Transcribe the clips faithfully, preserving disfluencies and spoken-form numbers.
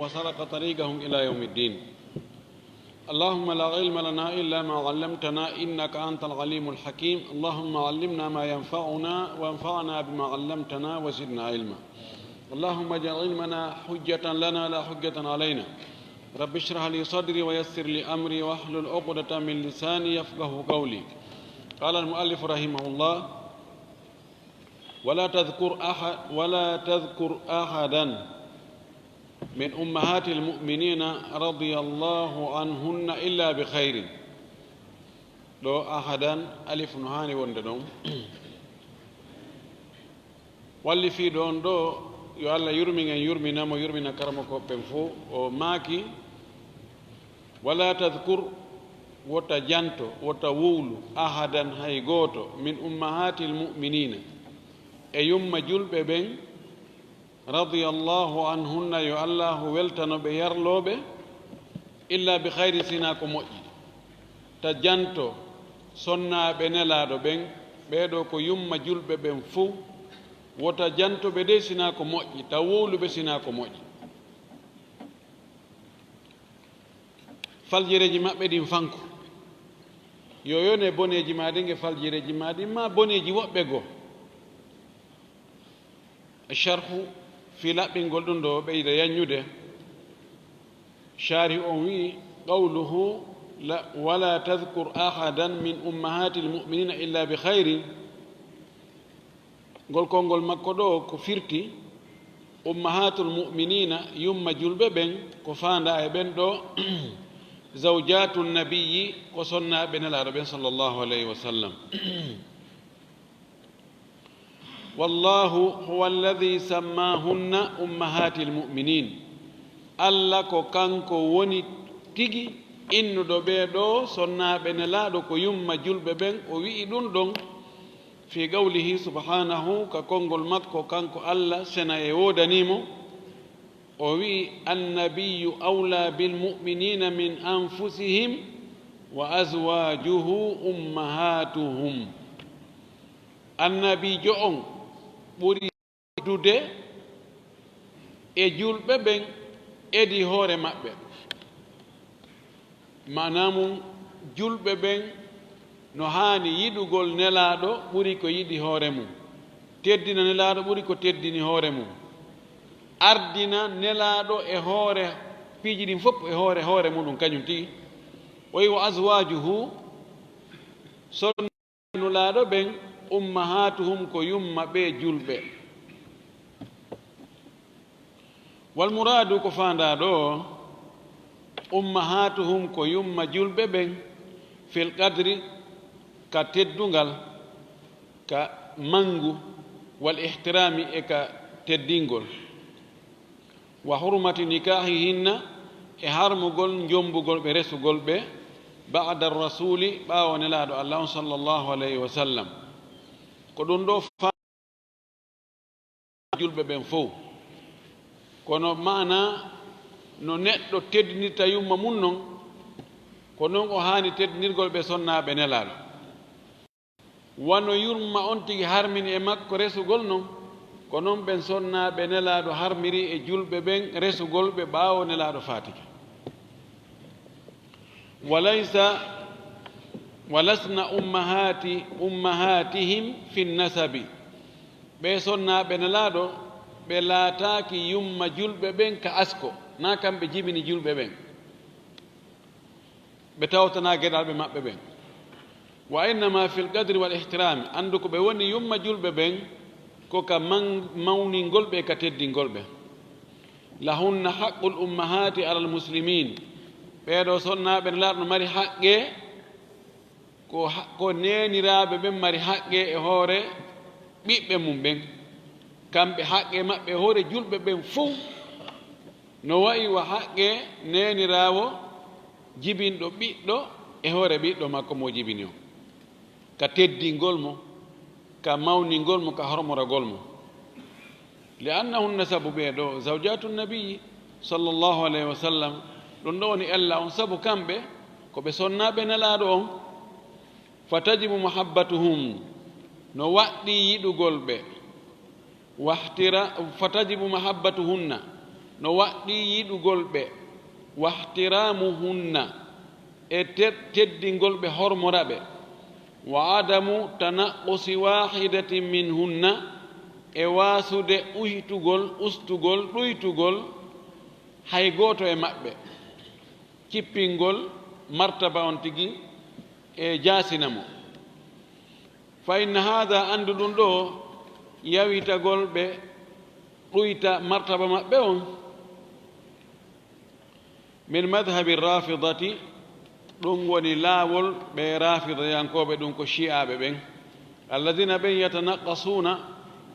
وسلك طريقهم إلى يوم الدين. اللهم لا علم لنا إلا ما علمتنا إنك أنت العليم الحكيم. اللهم علمنا ما ينفعنا وانفعنا بما علمتنا وزدنا علما. اللهم اجعل علمنا حجة لنا لا حجة علينا. رب اشرح لي صدري ويسر لي أمري واحلل عقدة من لساني يفقه قولي. قال المؤلف رحمه الله: ولا تذكر أحد، ولا تذكر أحدا من أمهات المؤمنين رضي الله عنهن إلا بخير. Ɗo ahadan, alif no haani wonde ɗon. Walli fii ɗon ɗo, yo Allah yurmin en, yurmina mo, yurmina karamokooɓe ɓen fof. O maaki: ولا تذكر, wota janto, wota wowlu, أحدا, hay gooto, من أمهات المؤمنين, e yumma julɓe ɓen, رضي الله عنهن, yo Allaahu weltano ɓe, yarloo ɓe, إلا بخير, sinaa ko moƴƴi. Ta janto sonnaaɓe Nelaaɗo ɓen, ɓee ɗoo ko yumma julɓe ɓen fof, wota janto ɓe de sinaa ko moƴƴi, ta wowlu ɓe sinaa ko moƴƴi. Faljereeji maɓɓe ɗin fanku. Yo yone boneeji maa ɗin e faljereeji maa ɗin, maa boneeji woɓɓe goo. Sharhu fii laɓɓingol ɗum ɗo ɓeyda yanñude. Shaari on wi'i: قوله: لا، ولا تذكر أحدا من أمهات المؤمنين إلا بخير. Ngol konngol makko ɗo ko firti ummahatul mu'minina, yumma julɓe ɓen, ko faandaa e ɓen ɗo zawjatun nabiyyi, ko sonnaaɓe Nelaaɗo ɓen, sallallahu alayhi wa sallam. والله هو الذي سماهن أمهات المؤمنين. Alla ko kanko woni tigi innuɗo ɓee ɗoo sonnaaɓe Nelaaɗo ko yumma julɓe ɓen, o wi'i ɗum ɗon في قوله سبحانه, ka konngol makko kanko Alla, sena e woodanii mo, o wi'i: النبي أولى بالمؤمنين من أنفسهم وأزواجه أمهاتهم. Annabiijo on ɓuri teddude e julɓe ɓen edii hoore maɓɓe. Maanaa mum, julɓe ɓen no haani yiɗugol Nelaaɗo ɓuri ko yiɗi hoore mum, teddina Nelaaɗo ɓuri ko teddini hoore mum, ardina Nelaaɗo e hoore piiji ɗin fof, e hoore hoore muɗum kañum tigi. O wi'i: وأزواجه, son- Nulaaɗo ɓen, ummahatuhum, ko yumma ɓee julɓe. Wal muraadu, ko faandaa ɗo, ummahatuhum, ko yumma julɓe ɓen, fil qadri, ka teddungal, ka manngu, wal ihtiraami, e ka teddingol. Wa hurmati nikahihinna, e harmugol njombugol ɓe, resugol ɓe, ba'da rasuli, ɓaawo Nelaaɗo Allah on, sallallahu alayhi wa sallam. Ko ɗum ɗo fa-, julɓe ɓen fow. Kono maana no neɗɗo teddinirta yumma mum non, ko non o haani teddinirgol ɓe sonnaaɓe Nelaaɗo. Wano yumma on tigi harmini e makko resugol non, ko non ɓen sonnaaɓe Nelaaɗo harmiri e julɓe ɓen resugol ɓe ɓaawo Nelaaɗo faatike. Wa laysa, wa lasna ummahati, ummahatihim fin nasabi. Ɓee sonnaaɓe Nelaaɗo, ɓe laataaki yumma julɓe ɓen ka asko, naa kamɓe jibini julɓe ɓen. Ɓe tawtanaa geɗalɓe maɓɓe ɓen. Wa innama fil qadri wal ihtirami, anndu ko ɓe woni yumma julɓe ɓen, ko ka man-, mawningol ɓe, ka teddingol ɓe. Lahunna haqqul ummahati alal muslimin, ɓee ɗoo sonnaaɓe Nelaaɗo no mari haqqe, ko ha-, ko neeniraaɓe ɓen mari haqqe e hoore ɓiɓɓe mum ɓen. Kamɓe haqqe maɓɓe e hoore julɓe ɓen fow. No wa'i wa haqqe neeniraawo jibinɗo ɓiɗɗo e hoore ɓiɗɗo makko mo jibini on, ka teddingol mo, ka mawningol mo, ka hormoragol mo. Li annahunna, sabu ɓee ɗoo, zawjatu nabii, sallallahu alayhi wa sallam, ɗum ɗo woni ella on, sabu kamɓe ko ɓe sonnaaɓe Nelaaɗo on. Fa tajibu mahabbatuhum, no waɗɗii yiɗugol ɓe. Wahtira-, fa tajibu mahabbatuhunna, No waɗɗii yiɗugol ɓe, wahtiraamuhunna, e ter-, teddingol ɓe, hormora ɓe, wa adamu tanaqqusi waahidatin minhunna, e waasude uytugol, ustugol, ɗuytugol hay gooto e maɓɓe, cippingol martaba on tigi e jaasina mo. Fa inna haada, anndu ɗum ɗo, yawitagol ɓe ɗuyta martaba maɓɓe on, min madhhabi rafidati, ɗum woni laawol ɓe rafidayankooɓe, ɗum ko shi'aaɓe ɓen, alladina ɓen, yatanaqasuuna,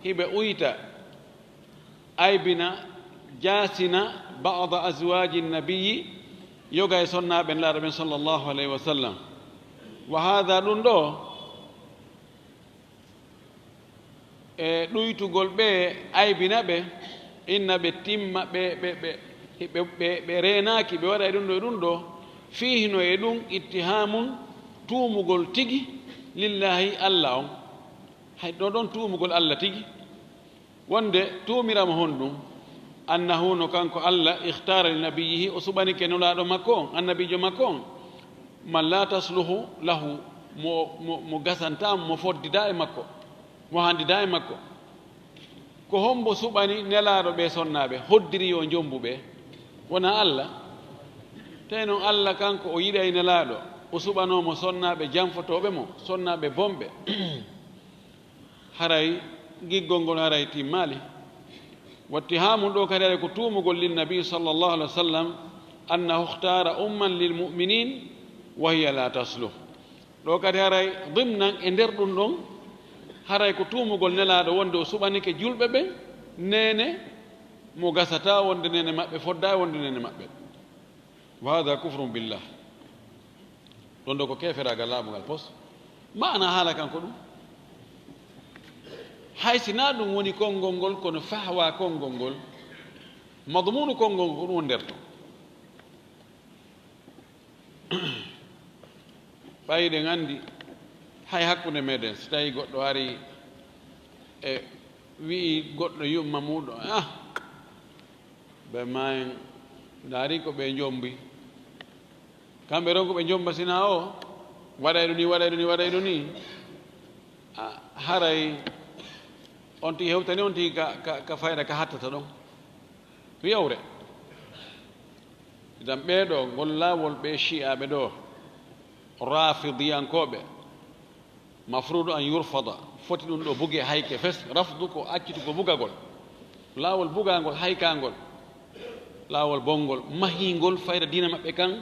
hiɓe uyta, aybina, jaasina, ba'da azwaaji nabiyyi, yoga e sonnaaɓe Nelaaɗo ɓen, sallallahu alayhi wa sallam. Wa haada, ɗum ɗo, e ɗuytugol ɓe, aybina ɓe, inna ɓe timma, ɓe, ɓe, ɓe, ɓe, ɓe, ɓe reenaaki, ɓe waɗa e ɗum ɗo, e ɗum ɗo, fiihi, no e ɗum, ittihaamun, tuumugol tigi, lillaahi, Alla on. Hay ɗo ɗon tuumugol Alla tigi. Wonde tuumira mo honɗum? Annahu, no kanko Alla, ikhtaara li nabiyyihi, o suɓanike nulaaɗo makko on, annabiijo makko on, man laa tasluhu lahu, mo, mo, mo gasantaa, mo foddidaa e makko, mo handidaa e makko. Ko hombo suɓani nelaaɗo ɓe sonnaaɓe, hoddiri yo njombu ɓe? Wonaa Alla? Tawi non Alla kanko o yiɗay nelaaɗo, o suɓanoo mo sonnaaɓe janfotooɓe mo, sonnaaɓe bonɓe. Haray giggol ngol haray timmaali. Wattihaamum ɗo kadi haray ko tuumugol linnabi sallallahu alaihi wasallam annahu ikhtara umman lil mu'minin wa hiya la tasluh. Ɗo kadi haray dimnan e nder ɗum ɗon, haray ko tuumugol nelaaɗo wonde o suɓanike julɓe ɓen neene mo gasata wonde neene maɓɓe fodda e wonde neene maɓɓe. Wa hada kufrun billah. Ɗon ɗo ko keferaagal laaɓungal pos. Maana haala kan ko ɗum. Hay si naa ɗum woni konngol ngol, kono fahwa konngol ngol, madmunu konngol ngol ko ɗum woni nder ton. Ɓay ɗen anndi, hay hakkunde meɗen, si tawi goɗɗo ari e wi'i goɗɗo yumma muuɗum, ah, ɓe maayen ndaari ko ɓe njombi. Kamɓe ɗon ko ɓe njomba sina o, waɗay ɗum ni, waɗay ɗum ni, waɗay ɗum ni. A, haray on tigi hewtani on tigi ka, ka, ka fayda ka hattata ɗon. Ko yawre. Idan ɓee ɗo, ngol laawol ɓe shi'aaɓe ɗo, rafidiyankooɓe, mafrudu an yurfada, foti ɗum ɗo buge hayke fes. Rafdu ko accutugo bugagol. Laawol bugangol, haykangol. Laawol bongol, mahingol fayda diina maɓɓe kan,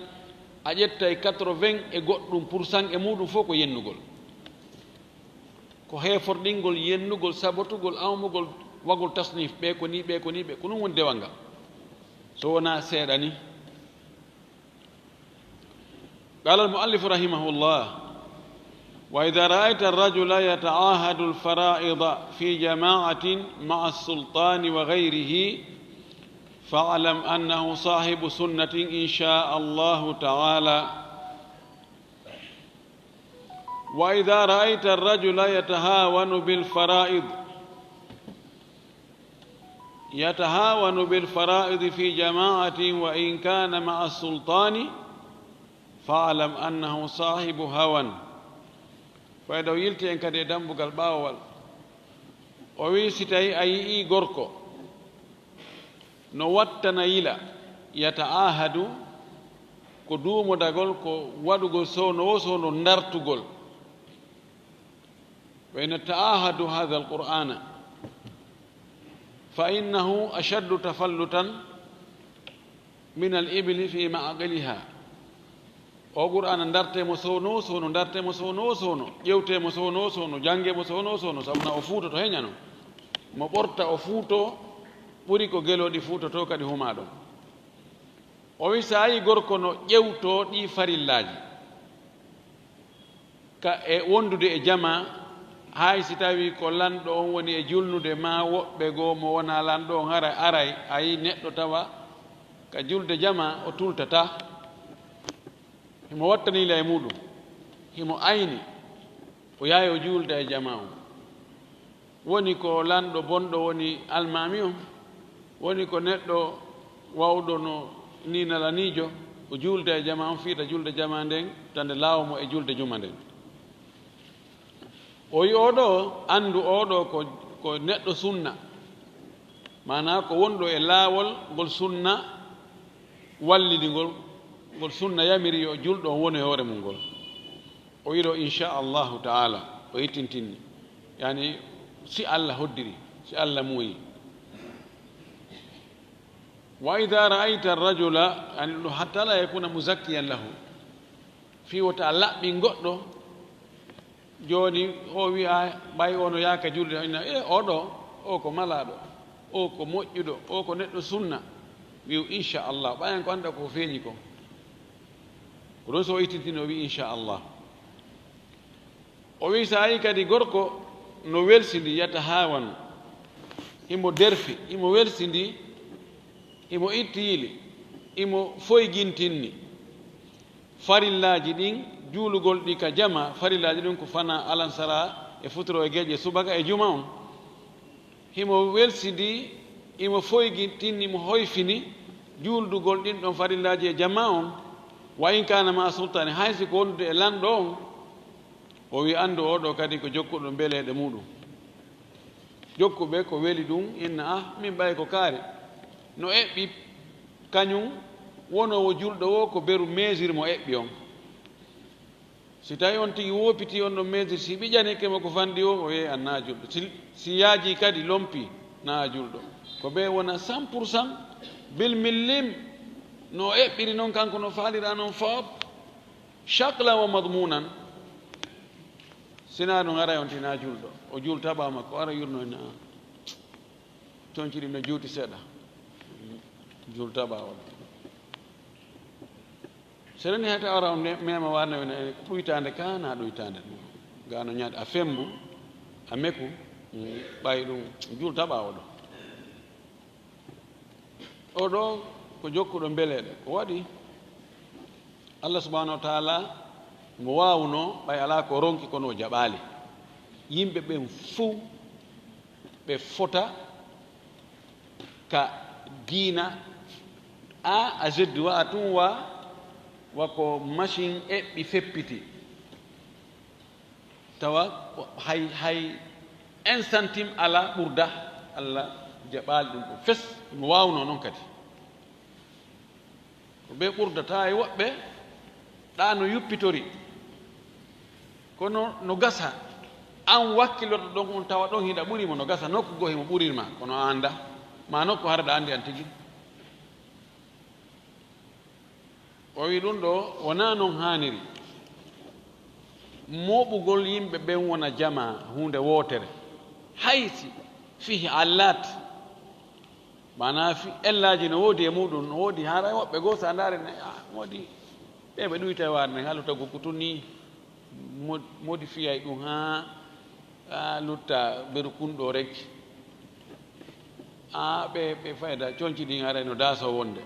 a ƴettay quatre-vingts e goɗɗum pour cent e muɗum fof ko yennugol. Ko heeforɗingol, yennugol, sabotugol, awmugol, wagol tasnif, ɓe ko ni, ɓe ko ni, ɓe ko ɗum woni dewal ngal. So wonaa seeɗa ni. قال المؤلف رحمه الله: وإذا رأيت الرجل يتعاهد الفرائض في جماعة مع السلطان وغيره فاعلم أنه صاحب سنة إن شاء الله تعالى. وإذا رأيت الرجل يتهاون بالفرائض، يتهاون بالفرائض في جماعة وإن كان مع السلطان، فاعلم أنه صاحب هوى. Fayda o yilti en kadi e dambugal ɓaawowal. O wi'i, si tawi a yi'ii gorko no wattana yila, yata'ahadu, ko duumodagol, ko waɗugol sowno wo sowno ndartugol. وإن تعاهدوا هذا القرآن فإنه أشد تفلتا من الإبل في معقلها. O Qur'aana, ndartee mo sowno sowno, ndartee mo sowno sowno, ƴewtee mo sowno sowno, janngee mo sowno sowno, sabu na o fuutoto he ñano. Mo ɓorta o fuuto ɓuri ko gelooɗi fuutotoo kadi humaa ɗon. O wi, so a yii gorko no ƴewtoo ɗii farillaaji, ka e wondude e jamaa, hay si tawii ko lanɗo on woni e julnude, maa woɓɓe goo mo wonaa lanɗo on, hara aray, a yii neɗɗo tawa ka julde jamaa o tultataa, himo wattani yila e muɗum, himo ayni, o yahay o juulda e jamaa on. Woni ko lanɗo bonɗo woni almaami on, woni ko neɗɗo Waawɗo no ni nalaniijo, o juulda e jamaa on, fiita julde jamaa nden, tande laawo mo e julde juma nden. O wi'i, "Oo ɗoo, anndu oo ɗoo ko, ko neɗɗo sunna, maanaa ko wonɗo e laawol ngol sunna wallidi ngol, ngol sunna yamiri yo julɗo on wonu e hoore mum ngol." O wi'i ɗoo, "Inchallahu taala," o yittintinni, yani, "Si Alla hoddiri, si Alla muuyi." "Wa ida ra'ayta rajula," yani ɗum hatta la yakuna muzakkiyan lahu, fii wota a laɓɓin goɗɗo. Jooni o wi'a, ɓay ono yaaka julde, ina, "E, oo ɗoo, o ko malaaɗo, o ko moƴƴuɗo, o ko neɗɗo sunna." Wi'u, "Inchallah," ɓayan ko annda ko feeñi ko. Ko ɗon so o ittintino, o wi'i, "Inchallah." O wi'i, so a yii kadi gorko no welsindi, yatahaawanu, himo derfi, himo welsindi, himo ittiili, himo foygintinni farillaaji ɗin, juulugol ɗi ka jama, farillaaji ɗin ko fana alansara e futuro e geƴe subaka e juma on. Himo welsidi, himo foygintinni, mo hoyfini juuldugol ɗin ɗon farillaaji e jamaa on, wa in kaana ma sultaani, hay si ko wondude e lanɗo on. O wi'i, "Anndu oo ɗoo kadi ko jokkuɗo mbeleeɗe muuɗum." Jokkuɓe ko weli ɗum, inna, "Ah, min ɓay ko kaari." No eɓɓi kañum wonoowo julɗo woo, ko beru mesure mo eɓɓi on. Si tawi on tigi woopitii on ɗon mesure, si ɓiƴanike mo ko fanɗi on, o yehi annaa julɗo. Si, si yaajii kadi lompi, naa julɗo. Ko ɓe wona cent pour cent bil millim, no o eɓɓiri non kanko, no faalira non fop, shaklan wa madmunan. Sinaa ɗum, aray on tinaa julɗo. O juultaɓaa makko, ara yurno ina. Conci ɗin no juuti seeɗa. Juultaɓaa on. Sere ni hata ara on ne-, mema warne wene ɗuytaande ka na ɗuytaande. Gano ñaade a fembu, a meku, mm, ɓay ɗum juultaɓaa oɗo. Oɗo ko jokkuɗo mbeleeɗe. Ko waɗi? Allah subhanahu wa taala mo waawno, ɓay alaa ko ronki, kono o jaɓaali. Yimɓe ɓen fow ɓe fota ka diina. A a Z wa a tun wa, wa ko machine eɓɓi feppiti. Tawa hay, hay un centime alaa ɓurda, Allah jaɓaali ɗum ɗum fes, no waawno noon kadi. Ko ɓe ɓurdata e woɓɓe, ɗa no yuppitori. Kono no gasa, an wakkiloto ɗon on tawa ɗon hiɗa ɓuri mo, no gasa nokku goo himo ɓurir ma, kono a annda. Ma nokku hara ɗa anndi an tigi. O wi ɗum ɗo wonaa non haaniri. Mooɓugol yimɓe ɓen wona jamaa huunde wootere. Hay si fihi allat, maanaa fi ellaaji no woodi e muɗum, no woodi haray woɓɓe goo so a ndaari ne, ah, moodi ɓe ɓe ɗuyta e waare nden, halu tagu ko tun nii mo-, modifiyay ɗum haa, haa lutta beru kun ɗo rek. Ah, ɓe, ɓe fayda conci ɗin haray no daaso wonde.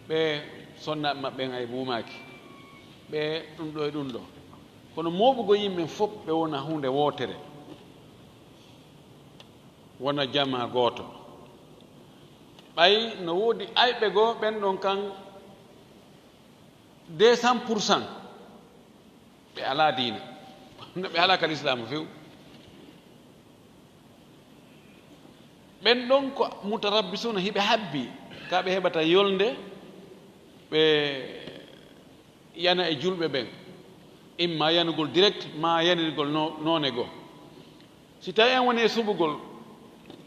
Ɓe sonnaaɓe maɓɓe ɓen ay buumaaki. Ɓe ɗum ɗo e ɗum ɗo. Kono mooɓugol yimɓe fof ɓe wona huunde wootere. Wona jamaa gooto. Ɓay no woodi ayɓe goo ɓen ɗon kan deux cents pour cent. Ɓe alaa diina. Ɓe alaa ka lislaamu few. Ɓen ɗon ko mutarabbisuuna, hiɓe habbi, ka ɓe heɓata yolnde, ɓe yana e julɓe ɓen. Imma yanugol direct, ma yanirgol no-, noone goo. Si tawi en woni e suɓugol,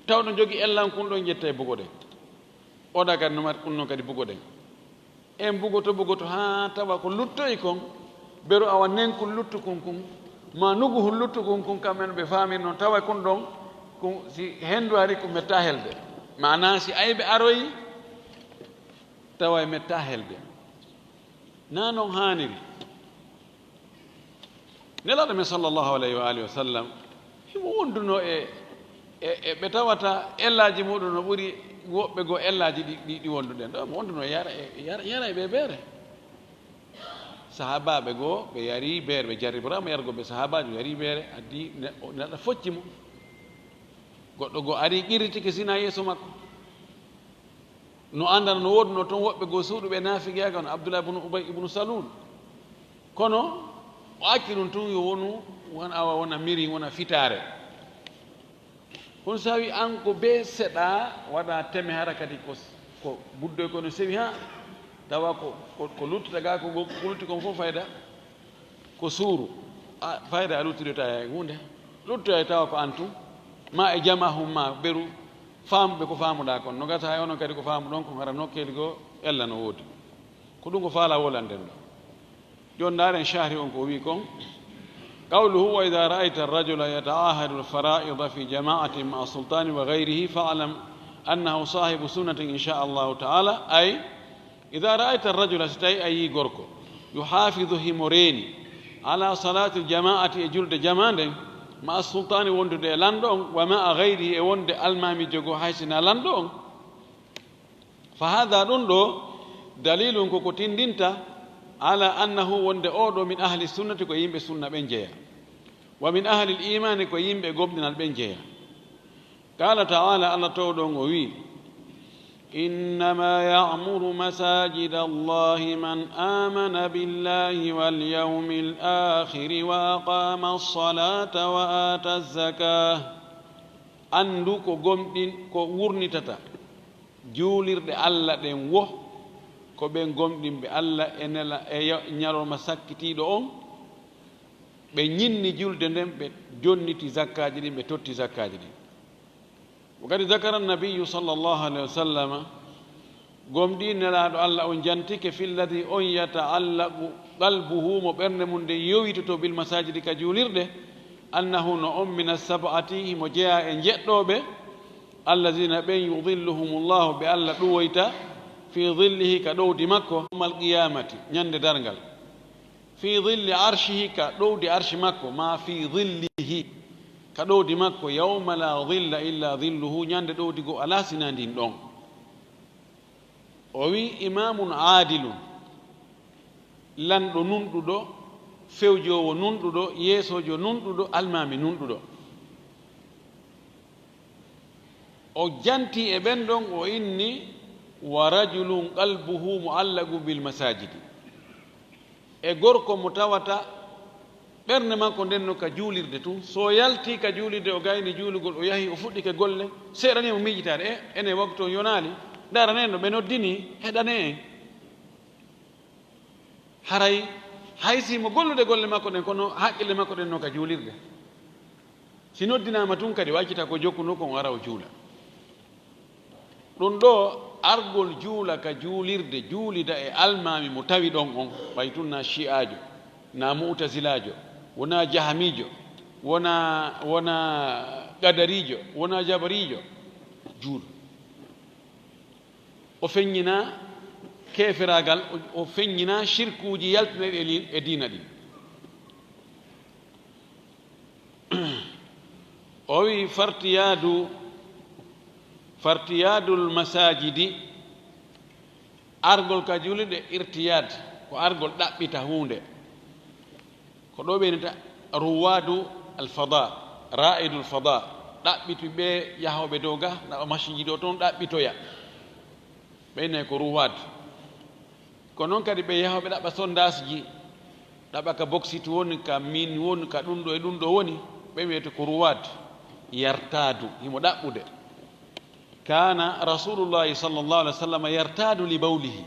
taw no jogi ellan kun ɗon ƴetta e bugoɗen. Oɗa kadi no mari kun non kadi bugoɗen. En bugoto, bugoto, haa tawa ko luttoyi kon, beru awa nenkun luttukun kun, ma nuguhun luttukun kun, kamɓe no ɓe faamiri non, tawa kun ɗon, kun, si hendu ari, kun metta helde. Maanaa, si ayɓe aroyi, tawa e metta helde. Naa non haaniri. Nelaaɗo men sallallahu alayhi wa alihi wa sallam, himo wondunoo e, e, e ɓe tawata ellaaji muɗum no ɓuri woɓɓe goo ellaaji ɗi, ɗi, ɗi wonduɗen ɗo. Mo wondunoo e yara, e yara, yara e ɓe beere. Sahaabaaɓe goo, ɓe yari beere, ɓe jarriboraama yargo ɓe sahaabaajo yari beere, addi ne-, o, neɗɗo focci mo. Goɗɗo goo ari qirritike zina yeeso makko. No anndana no woodunoo toon woɓɓe goo suuɗuɓe naafiqiyaagal, no Abdullah ibn Ubay ibn Salul. Kono o acci ɗum tun yo wonu, won awa wona miri, wona fitaare. Kono so tawi an ko bee seɗa waɗa teme, hara kadi ko, ko buddoy kono sewi haa tawa ko, ko, ko luttata ga ko, ko lutti kon fof fayda, ko suuru. A, fayda a luttiroyta e huunde. Luttoya tawa ko an tun. Ma e jama hum ma beru faamuɓe ko faamuɗa kon. No gasa hay onon kadi ko faamuɗon kon hara nokkeeli goo ella no woodi. Ko ɗum ko faala wolanden ɗo. Jooni ndaaren shahri on ko o wi'i kon. Qawluhu, "Wa idha ra'ayta ar-rajula yata'ahadu al-fara'ida fi jama'atin ma'a sultani wa ghayrihi fa'lam annahu sahibu sunnatin insha Allahu ta'ala." Ay, idha ra'ayta ar-rajula, si tawi a yii gorko, yuhafidu, himo reeni, ala salati al-jama'ati, e julde jamaa nden, ma'a sultani, wondude e lanɗo on, wa ma'a ghayrihi, e wonde almaamiijo goo hay si na lanɗo on. Fa hada, ɗum ɗo, dalilun ko ko tindinta, ala annahu, wonde oo ɗo min ahli sunnati, ko yimɓe sunna ɓen jeya, wa min ahli l-imani, ko yimɓe gomɗinal ɓen jeya. Qala ta'ala, Allah toowɗo on o wi'i, "Innama ya'muru masajida Allahi man amana billahi wal yawmil akhiri wa aqama as-salata wa ata az-zakah." Anndu ko gomɗin, ko wurnitata juulirɗe Allah ɗen wo, ko ɓen gomɗinɓe Allah e nela-, e yo-, ñalorma sakkitiiɗo on, ɓe ñinni julde nden, ɓe jonniti zakkaaji ɗin, ɓe totti zakkaaji ɗin. Wa qad zakara an-nabiyyu sallallahu alayhi wa sallama, gomɗii Nelaaɗo Allah on jantike, fi lladhi, on yata'allaqu qalbuhu, mo ɓernde mum nden yowitoto, bil masajidi, ka juulirɗe, annahu, no on, min as-sab'ati, himo jeyaa e njeɗɗooɓe, alladhina, ɓen, yudhilluhumu Llahu, ɓe Allah ɗuwoyta, fi dhillihi, ka ɗowdi makko, yawmal qiyamati, ñande darngal, fi dhilli arshihi, ka ɗowdi arshi makko, ma fi dhillihi, ka ɗowdi makko, yawma la dhilla illa dhilluhu, ñande ɗowdi goo alaa si na ndin ɗon. O wi'i, imamun aadilun, lanɗo nunɗuɗo, fewjoowo nunɗuɗo, yeesoojo nunɗuɗo, almaami nunɗuɗo. O jantii e ɓen ɗon, o inni, "Wa rajulun qalbuhu mu'allaqun bil masajidi." E gorko mo tawata ɓernde makko nden no ka juulirde tun. So o yaltii ka juulirde, o gayni juulugol, o yahi, o fuɗɗike golle, seeɗa ni mo miijitaade, e, enen waktu on yonaali, ndaranee no ɓe noddini, heɗanee en. Haray, hay si mo gollude golle makko ɗen, kono haqqille makko ɗen no ka juulirde. Si noddinaama tun kadi, o accita ko jokkunoo kon, o ara o juula. Ɗun ɗoo, argol juula ka juulirde, juulida e almaami mo tawi ɗon on, ɓay tun na shi'aajo, na mu'tazilaajo, wonaa jahamiijo, wonaa, wonaa qadariijo, wonaa jabariijo, juul. O feññinaa keeferaagal, o, o feññinaa shirkuuji yaltinayɗi e li-, e diina ɗin. O wi'i, "Fartiyaadu, fartiyaadul masaajidi," argol ka juulirɗe, irtiyaad, ko argol ɗaɓɓita huunde. Ko ɗoo ɓe innata ruwaadu al-fada, raa'idul fada, ɗaɓɓiti ɓe yahooɓe dow ga, naɓa masinji ɗo toon, ɗaɓɓitoya. Ɓe innay ko ruwaad. Ko noon kadi ɓe yahooɓe ɗaɓɓa sondaaji, ɗaɓɓa ka boksit woni, ka min woni, ka ɗum ɗo e ɗum ɗo woni, ɓe wiyete ko ruwaad, yartaadu, himo ɗaɓɓude. Kaana Rasuulullaahi sallallaahu alayhi wa sallam yartaadu li bawlihi.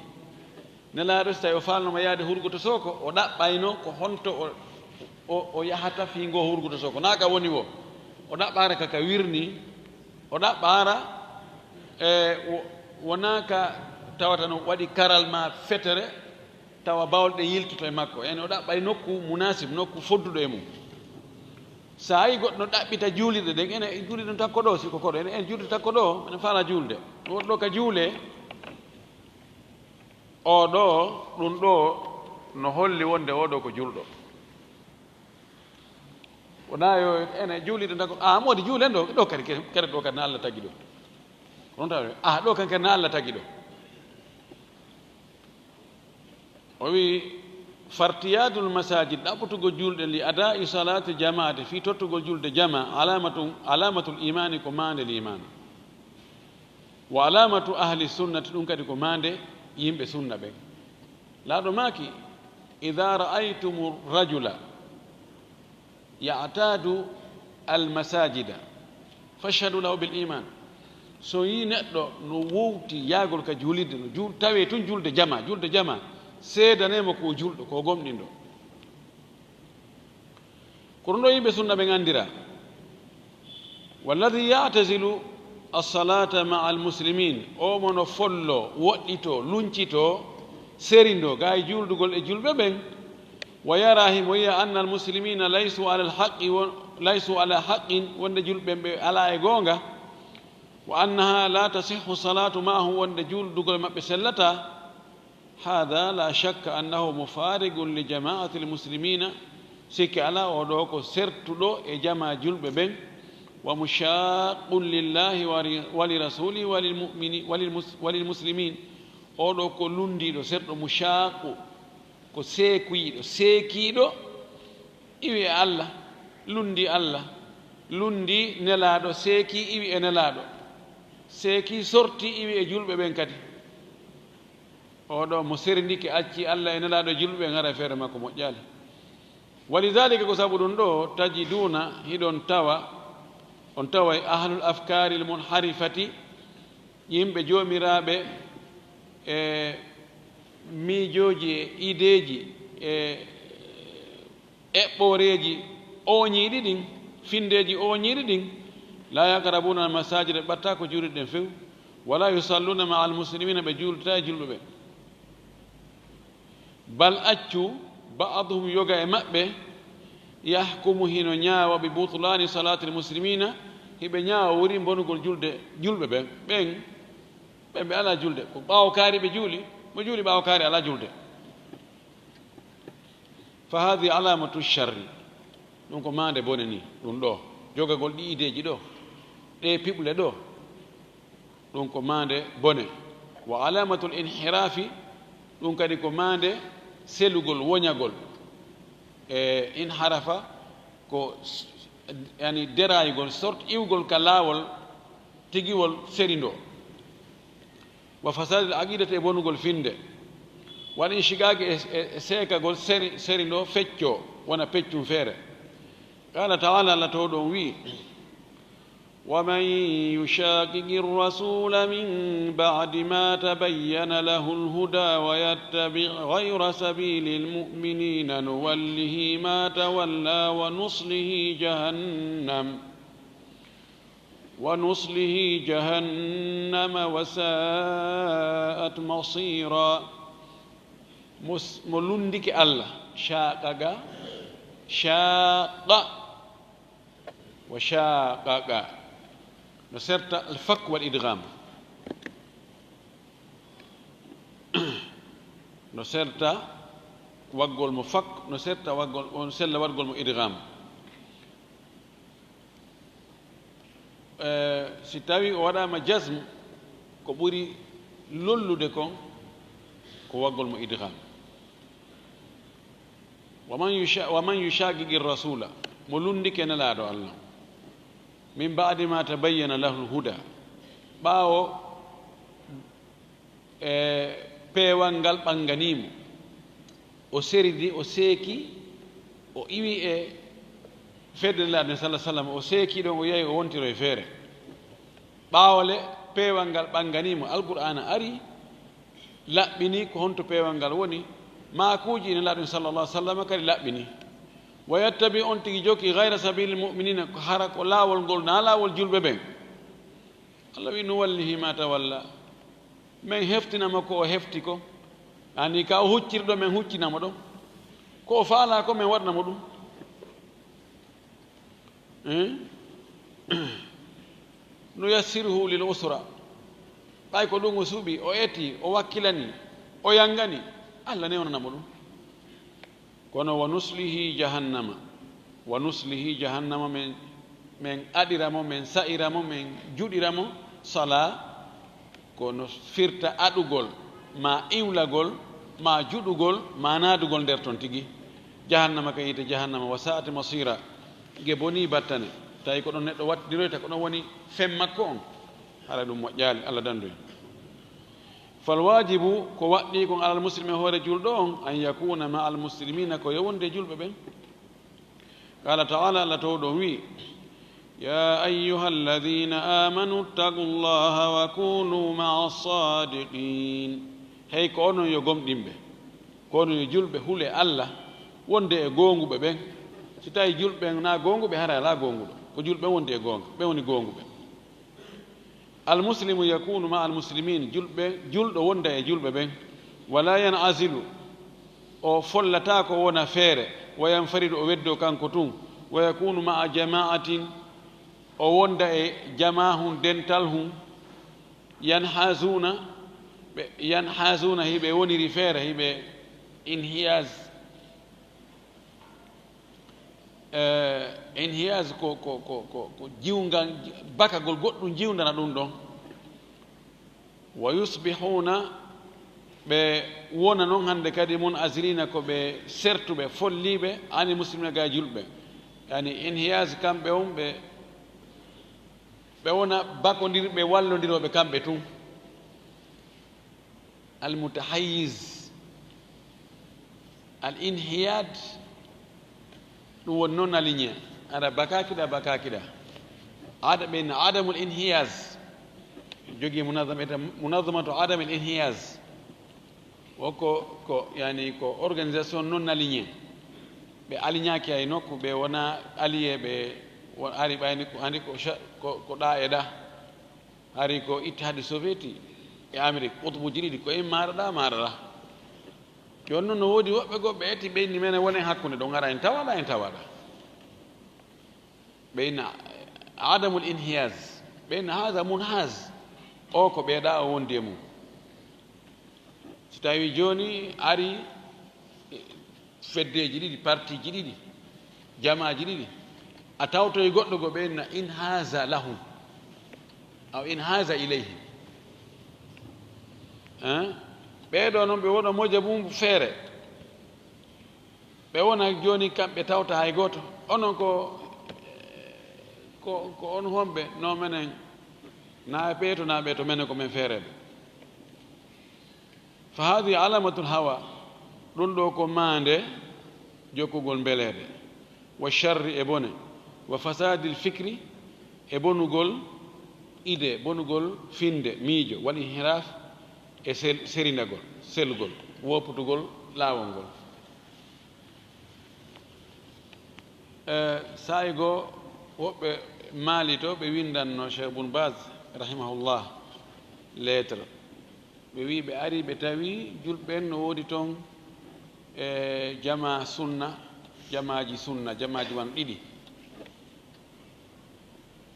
Nelaaɗo, so tawi o faalnoma yaade hurgoto sooko, o ɗaɓɓayno ko honto o, o, o yahata fii ngoo hurgoto sooko. Naa ka woni wo, o ɗaɓɓaara ka, ka wirni, o ɗaɓɓaara, e, wo-, wonaa ka tawata no waɗi karal maa fetere, tawa bawle ɗen yiltoto e makko. En o ɗaɓɓay nokku munaasib, nokku fodduɗo e mum. So a yii goɗɗo no ɗaɓɓita juulirɗe ɗen, enen en juulirɗe takko ɗo, si ko koɗo, enen en juulirɗe takko ɗo, enen faala juulde. Woɗɗo ka juule, o ɗo, ɗum ɗo no holli wonde o ɗo ko juulɗo. Wonaa yo enen juulirɗe takko, a, moodi juulen ɗo, ɗo kadi, kadi ɗo kadi na Allah tagi ɗo. Ko ɗum tawi, a, ɗo kan kadi na Allah tagi ɗo. O wi, "Fartiyadul masajid," ɗaɓɓutugol juulɗe, "li adaa'i salati jamaati," fii tottugol juulde jama, "alamatun, alamatul imani," ko maande liimaanu. Wa alamatu ahli sunnati, ɗum kadi ko maande yimɓe sunna ɓen. Laaɗo maaki, ida ra'aytumu rajula ya'tadu almasajida fashhadu lahu bil iman. So yi neɗɗo no wowti yaagol ka juulirde, no juul tawe tun julde jama julde jama, seedanemo ko julɗo ko gomɗinɗo. Ko ɗum ɗo yimɓe sunna ɓen anndira. Walladi ya'tazilu assalata ma'a almuslimin, o mo no follo, woɗɗito, luncito, serindo gay juuldugol e julɓe ɓen. Wa yara, himo yiya, anna almuslimina laysu ala alhaqqi, laysu ala haqqin, wonde julɓe ɓen ɓe ala e goonga. Wa annaha la tasihhu salatu ma'ahum, wonde juuldugol maɓɓe sellata. Hada la shakka annahu mufarigun li jama'ati almuslimina, sikke ala o ɗo ko sertuɗo e jama julɓe ɓen. Wa mushaqqun lillahi wa li rasulihi wa lilmumini wa lilmuslimin. O ɗo ko lundiiɗo serɗo, mushaqqu ko seekuyiiɗo seekiiɗo, iwi e Allah, lundi Allah, lundi nelaaɗo, seeki iwi e nelaaɗo, seeki sorti iwi e julɓe ɓen kadi. O ɗo mo serindike acci Allah e nelaaɗo julɓe ɓen, hara feere makko moƴƴaali. Walidhalika, ko sabu ɗum ɗo, tajiduna, hiɗon tawa, on taway ahlul afkari almunharifati, yimɓe joomiraaɓe e miijooji e ideeji e eɓɓooreeji ooñiiɗi ɗin, finndeeji ooñiiɗi ɗin, la yaqrabuna almasajida, ɓe ɓatta ko juulirɗen few, wala yusalluna ma'a almuslimina, ɓe juulta e julɓe ɓe. Bal accu, ba'duhum, yoga e maɓɓe, yahkumu, hino ñaawa, bi butlani salati almuslimina, hiɓe ñaawa wori bonugol julde julɓe ɓen. Ɓen ɓen ɓe ala julde, ko ɓaawo kaari ɓe juuli, mo juuli ɓaawo kaari ala julde. Fa hadihi alamatu sharri, ɗum ko maande bone ni. Ɗum ɗo jogagol ɗi ideeji ɗo, ɗe piɓle ɗo, ɗum ko maande bone. Wa alamatul inhirafi, ɗum kadi ko maande selugol, woñagol. E inharafa ko s- yani derayugol, sort iwgol ka laawol tigiwol seri ndo. Wa fasadil aqidati, e bonugol finnde. Wal inshiqaqi, e, e, e seekagol seri, seri ndo feccoo, wona peccum feere. Qala ta'ala, Allah to ɗon wi'i, wa man yushaqiqi rasula min ba'di ma tabayyana lahu alhuda wa yattabi' ghayra sabili almu'minina nuwallihi ma tawalla wa nuslihi jahannam. Wa nuslihi jahannama wa sa'at masira. Mo s- mo lundike Allah, shaqaqa, shaqa, wa shaqaqa. No serta al fak wal idgham. No serta waggol mo fak, no serta waggol, on sella waggol mo idgham. Eh, si tawi o waɗama jazm, ko ɓuri lollude kon ko waggol mo idgham. Wa man yusha- wa man yushaqiqi rasula, mo lundike nelaɗo Allah, min ba'di ma tabayyana lahu alhuda, ɓaawo e peewal ngal ɓannganii mo, o seridi, o seeki, o iwi e fedde Nelaaɗo sallallahu alaihi wasallam, o seeki ɗon, o yahi, o wontiro e feere. Ɓaawo le peewal ngal ɓannganii mo, Alqur'aana ari, laɓɓini ko honto peewal ngal woni, maakuuji Nelaaɗo sallallahu alaihi wasallam kadi laɓɓini. Wa yattabi, on tigi jokki, ghayra sabilil mu'minina, ko hara ko laawol ngol, na laawol julɓe ɓen. Allah wi, nuwallihi ma tawalla. Men heftina mo ko o hefti ko. Ani ka o hucciri ɗo, men huccina mo ɗo. Ko o faala ko, men waɗna mo ɗum. Eh? Nuyassiruhu lil usra. Ɓay ko ɗum o suɓi, o eti, o wakkilani, o yangani, Allah newnana mo ɗum. Kono wa nuslihi jahannama. Wa nuslihi jahannama, men, men aɗira mo, men sa'ira mo, men juɗira mo. Sala, ko no firta aɗugol, ma iwlagol, ma juɗugol, ma naadugol nder ton tigi. Jahannama ka yiite jahannama, wa sa'at masira, ge boni battane. Tawi ko ɗon neɗɗo wattidiroyta, ko ɗon woni fen makko on. Hara ɗum moƴƴaali, Allah dandoy. Fal waajibu, ko waɗɗii kon alal muslimi, hoore julɗo on, an yakuna ma al muslimina, ko yo wonde e julɓe ɓen. Qala ta'ala, Allah towɗo on wi'i, ya ayyuha alladhina amanu ittaqullaha wa kunu ma'a sadiqin. Hey ko onon yo gomɗinɓe, ko onon yo julɓe, hule Allah, wonde e goonguɓe ɓen. Si tawi julɓe ɓen na goonguɓe, hara ala goonguɗo. Ko julɓe ɓen wonde e goonga, ɓen woni goonguɓe. Al muslimu yakunu ma al muslimin, julɓe, julɗo wonda e julɓe ɓen. Wala yan asilu, o follataako wona feere. Wa yan faridu, o weddo kanko tun. Wa yakunu ma a jama'atin, o wonda e jama hun, dental hun. Yan hasuna, ɓe yan hasuna, hiɓe woniri feere, hiɓe inhiyas. Eh, inhiyas ko, ko, ko, ko, ko jiwngal, bakagol goɗɗum jiwndana ɗum ɗon. Wa yusbihuna, ɓe wona noon hannde kadi mun asirina, ko ɓe sertuɓe, folliiɓe, ani muslimina ga e julɓe. Yani inhiyas kamɓe on, ɓe, ɓe wona bakondirɓe, wallondirooɓe kamɓe tun. Al mutahayyiz, al inhiyad, ɗum woni non aligné. Aɗa bakakiɗa, bakakiɗa. Ada ɓe inna adamul inhiyaz. Jogi munazama, ete munazamatu adamul inhiyaz. O ko, ko, yani ko organisation non aligné. Ɓe alignaki ay nokku, ɓe wona allié, ɓe won ari ɓayni ko, handi ko cha-, ko, ko ɗa e ɗa. Hari ko Ittihadi Soviétique e Amérique, qutbuji ɗiɗi, ko en maaraɗa, maaraɗa. Jooni noon no woodi woɓɓe goo ɓe etti, ɓe inni menen wonen hakkunde ɗo, ngara en tawaɗa, en tawaɗa. Ɓe inna adamul inhiyaz, ɓe inna haza munhaz, o ko ɓeeɗa o wondi e mum. Si tawi jooni ari, feddeji ɗiɗi, partiji ɗiɗi, jamaaji ɗiɗi, a tawtoy goɗɗo go ɓe inna in haza lahum, aw in haza ilayhim. Hein? Ɓeeɗo noon ɓe wona moja mum feere. Ɓe wona jooni kamɓe tawta hay gooto. Onon ko, ko, ko on homɓe? No menen, na ɓeeto, na ɓeeto, menen ko men feereɓe. Fa hadhihi alamatul hawa, ɗum ɗo ko maande jokkugol mbeleeɗe, wa sharri, e bone, wa fasadil fikri, e bonugol idée, bonugol finde, miijo, wal inhiraf, e sel-, serindagol, selgol, wopputugol laawol ngol. Eh, saa'i goo, woɓɓe Maali to, ɓe winndanno Cheikh Bun Baz, rahimahullah, lettre. Ɓe wi'i ɓe ari, ɓe tawi julɓe en no woodi toon, eh, jama sunna, jamaaji sunna, jamaaji wano ɗiɗi.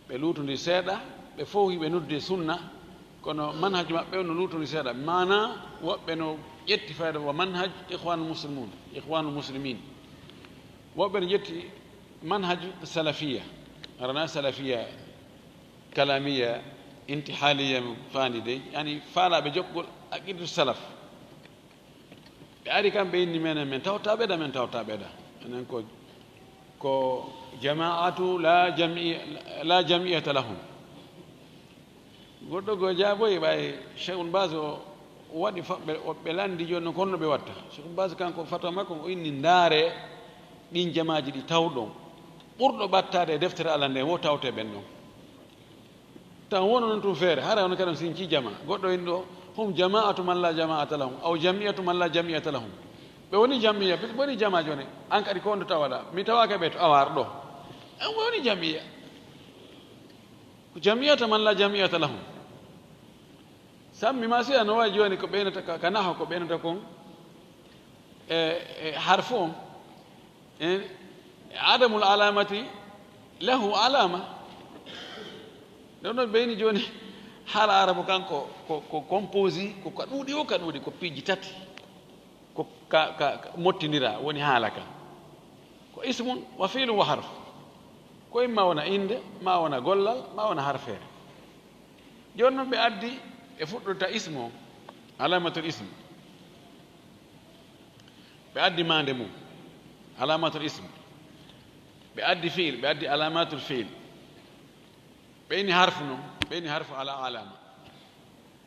Ɓe luutondi seeɗa, ɓe fof hiɓe noddude sunna, kono manhaju maɓɓe on no luutondi seeɗa. Maana, woɓɓe no ƴetti fayda wa manhaj Ikhwanul Muslimun, Ikhwanul Muslimin. Woɓɓe no ƴetti manhaj salafiya, arana salafiya kalamiya, intihaliya, faandi dey, yani faalaaɓe jokkugol aqidatu salaf. Ɓe ari kam, ɓe inni menen, men tawta ɓeɗa, men tawta ɓeɗa. Enen ko, ko jama'atu la jam'i-, la jam'iyata lahum. Goɗɗo go jaaboyi ɓay Cheikhul Baz o waɗi fa-, ɓe, o, ɓe landi jooni no konno ɓe watta. Cheikhul Baz kanko fatwa makko o inni ndaare ɗin jamaaji ɗi tawɗon. Ɓurɗo ɓattaade e deftere Allah nden wo tawte ɓen ɗon. Tan wonu noon tun feere, hara on kadi on sinci jama. Goɗɗo in ɗo, hum jama'atu man la jama'ata lahum, aw jam'iyatu man la jam'iyata lahum. Ɓe woni jam'iya, ɓe woni jama jooni. An kadi ko on to tawaɗa, mi tawaaka ɓe to awar ɗo. An woni jam'iya. Ko jam'iyata man la jam'iyata lahum. Sammi ma si ano wawi jooni ko ɓeynata ka, ka naho ko ɓeynata kon. E, e harfu on. E, adamul alamati lahu alama. Ɗon ɗon ɓeyni jooni haala arabu kan ko, ko, ko composé, ko ka ɗuuɗi o ka ɗuuɗi, ko piiji tati. Ko ka, ka, ka mottindira, woni haala kan. Ko ismun wa fi'lun wa harf. Ko imma wona innde, ma wona gollal, ma wona harfeere. Jooni noon ɓe addi, ɓe fuɗɗorta ismu on, alamatul ism. Ɓe addi maande mum, alamatul ism. Ɓe addi fi'il, ɓe addi alamatul fi'il. Ɓe inni harfu noon, Ɓe inni harfu ala alama.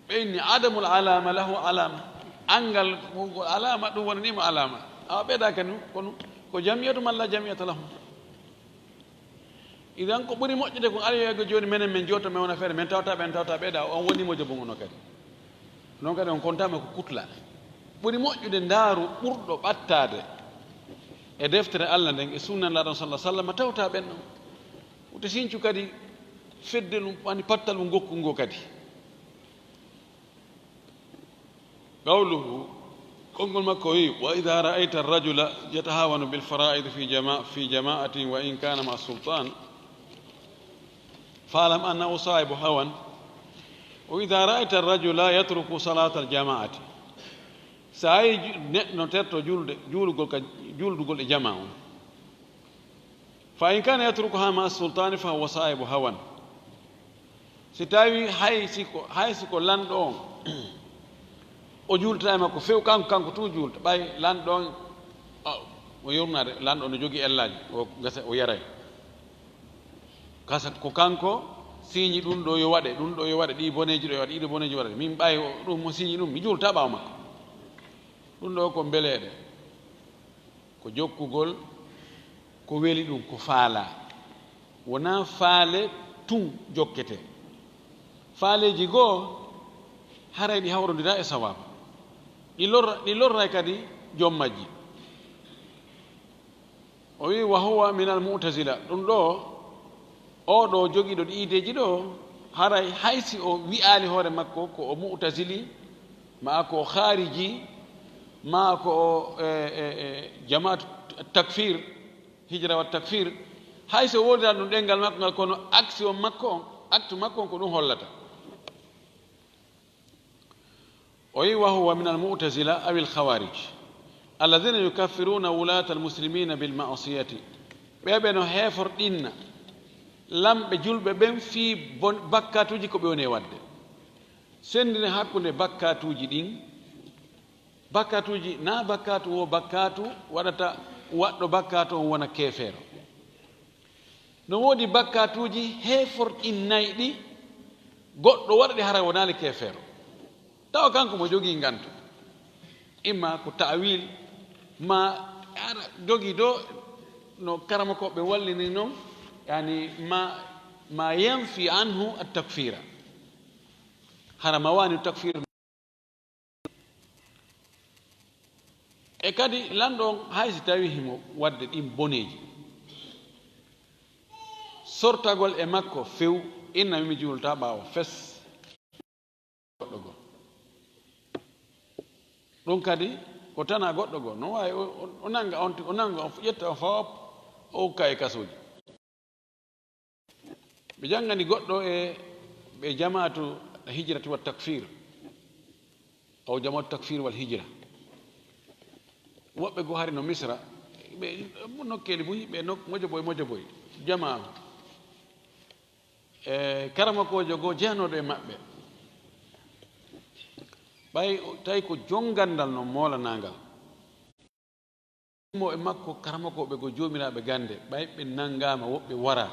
Ɓe inni adamul alama lahu alama. Angal ko alama ɗum wonanimo alama. Awa ɓeydaka nu kono ko jamiyatu man la jamiyata lahum. Idan ko ɓuri moƴƴude kon alyoyego joni menen min joto men wona feere min tawta ɓen tawta ɓeyda on woni mo jobo ngono kadi. Non kadi on kontama ko kutla. Ɓuri moƴƴude ndaaru ɓurɗo ɓattaade e deftere Allah nden e sunnan laɗon sallah sallam tawta ɓen ɗon. Wute sincu kadi fedde ɗum wani pattal ɗum gokku ngo kadi. Qawluhu, konngol makko o wi, wa idha ra'ayta ar-rajula yatahawanu bil fara'id fi jama-, fi jama'atin wa in kana ma'a sultan, fa'lam annahu sahibu hawan. Wa idha ra'ayta ar-rajula yatruku salata al-jama'ati. So a yi ju-, neɗɗo no terto julde, juulugol ka, juuldugol e jama on. Fa in kana yatrukuha ma'a sultani fa huwa sahibu hawan. Si tawi hay si ko, hay si ko lanɗo on, o juulta e makko few, kanko, kanko tun juulta. Ɓay lanɗo on, a, o yurnaade, lanɗo on no jogii ellaaji, o gasa, o yaray. Kasa ko kanko siñi ɗum ɗo yo waɗe, ɗum ɗo yo waɗe, ɗi boneeji ɗo yo waɗe, ɗiɗo boneeji waɗe. Min ɓay o, ɗum mo siñi ɗum, mi juulta ɓaawo makko. Ɗum ɗo ko mbeleeɗe. Ko jokkugol ko weli ɗum, ko faalaa. Wonaa faale tun jokketee. Faaleeji goo, haray ɗi hawrondiraa e sawaabu. Ɗi lorra, ɗi lorray kadi joom majji. O wi, "Wa huwa minal mu'tazila." Ɗum ɗo, oo ɗo jogiiɗo ɗi ideeji ɗo, haray hay si o wi'aali hoore makko ko o mu'tazili, maa ko o khaariji, maa ko o, e, e, e, jamaatu takfir, hijra wa takfir, hay so woodiraani ɗum ɗenngal makko ngal, kono action makko on, acte makko on ko ɗum hollata. O wi, "Wa huwa minal mu'tazila awil khawarij, alladhina yukaffiruna wulata al muslimina bil ma'asiyati." Ɓe ɓe no heeforɗinna lamɓe julɓe ɓen fii bon-, bakkatuuji ko ɓe woni e waɗde. Senndine hakkunde bakkatuuji ɗin. Bakkatuuji, na bakkatu wo bakkatu waɗata waɗɗo bakkatu on wona keefeero. No woodi bakkatuuji heeforɗinnayɗi goɗɗo waɗa ɗi hara wonaali keefeero. Tawa kanko mo jogii ngantu. Imma ko ta'wil, ma ara jogii do no karamokooɓe wallini non, yani ma, ma yanfi anhu at-takfira. Hara ma wani takfir. E kadi lanɗo on, hay si tawi himo waɗde ɗin boneeji, sortagol e makko few, inna mi juulta ɓaawo fes goɗɗo goo. Ɗum kadi ko tana goɗɗo goo. No waawi o, o, o nanga on, o nanga on, ƴetta on fop, o ukka e kasooji. Ɓe janngani goɗɗo e ɓe jamaatu hijrati wa takfir, aw jamaatu takfir wal hijra. Woɓɓe goo hari no Misra, ɓe nokkeeli buy, ɓe nok-, mojoboy, mojoboy, jamaa. E karamokoojo goo jeyanooɗo e maɓɓe. Ɓay o, tawi ko jonnganndal non moolanaangal. Mo e makko, karamokooɓe goo joomiraaɓe gannde, ɓay ɓe nanngaama, woɓɓe wara,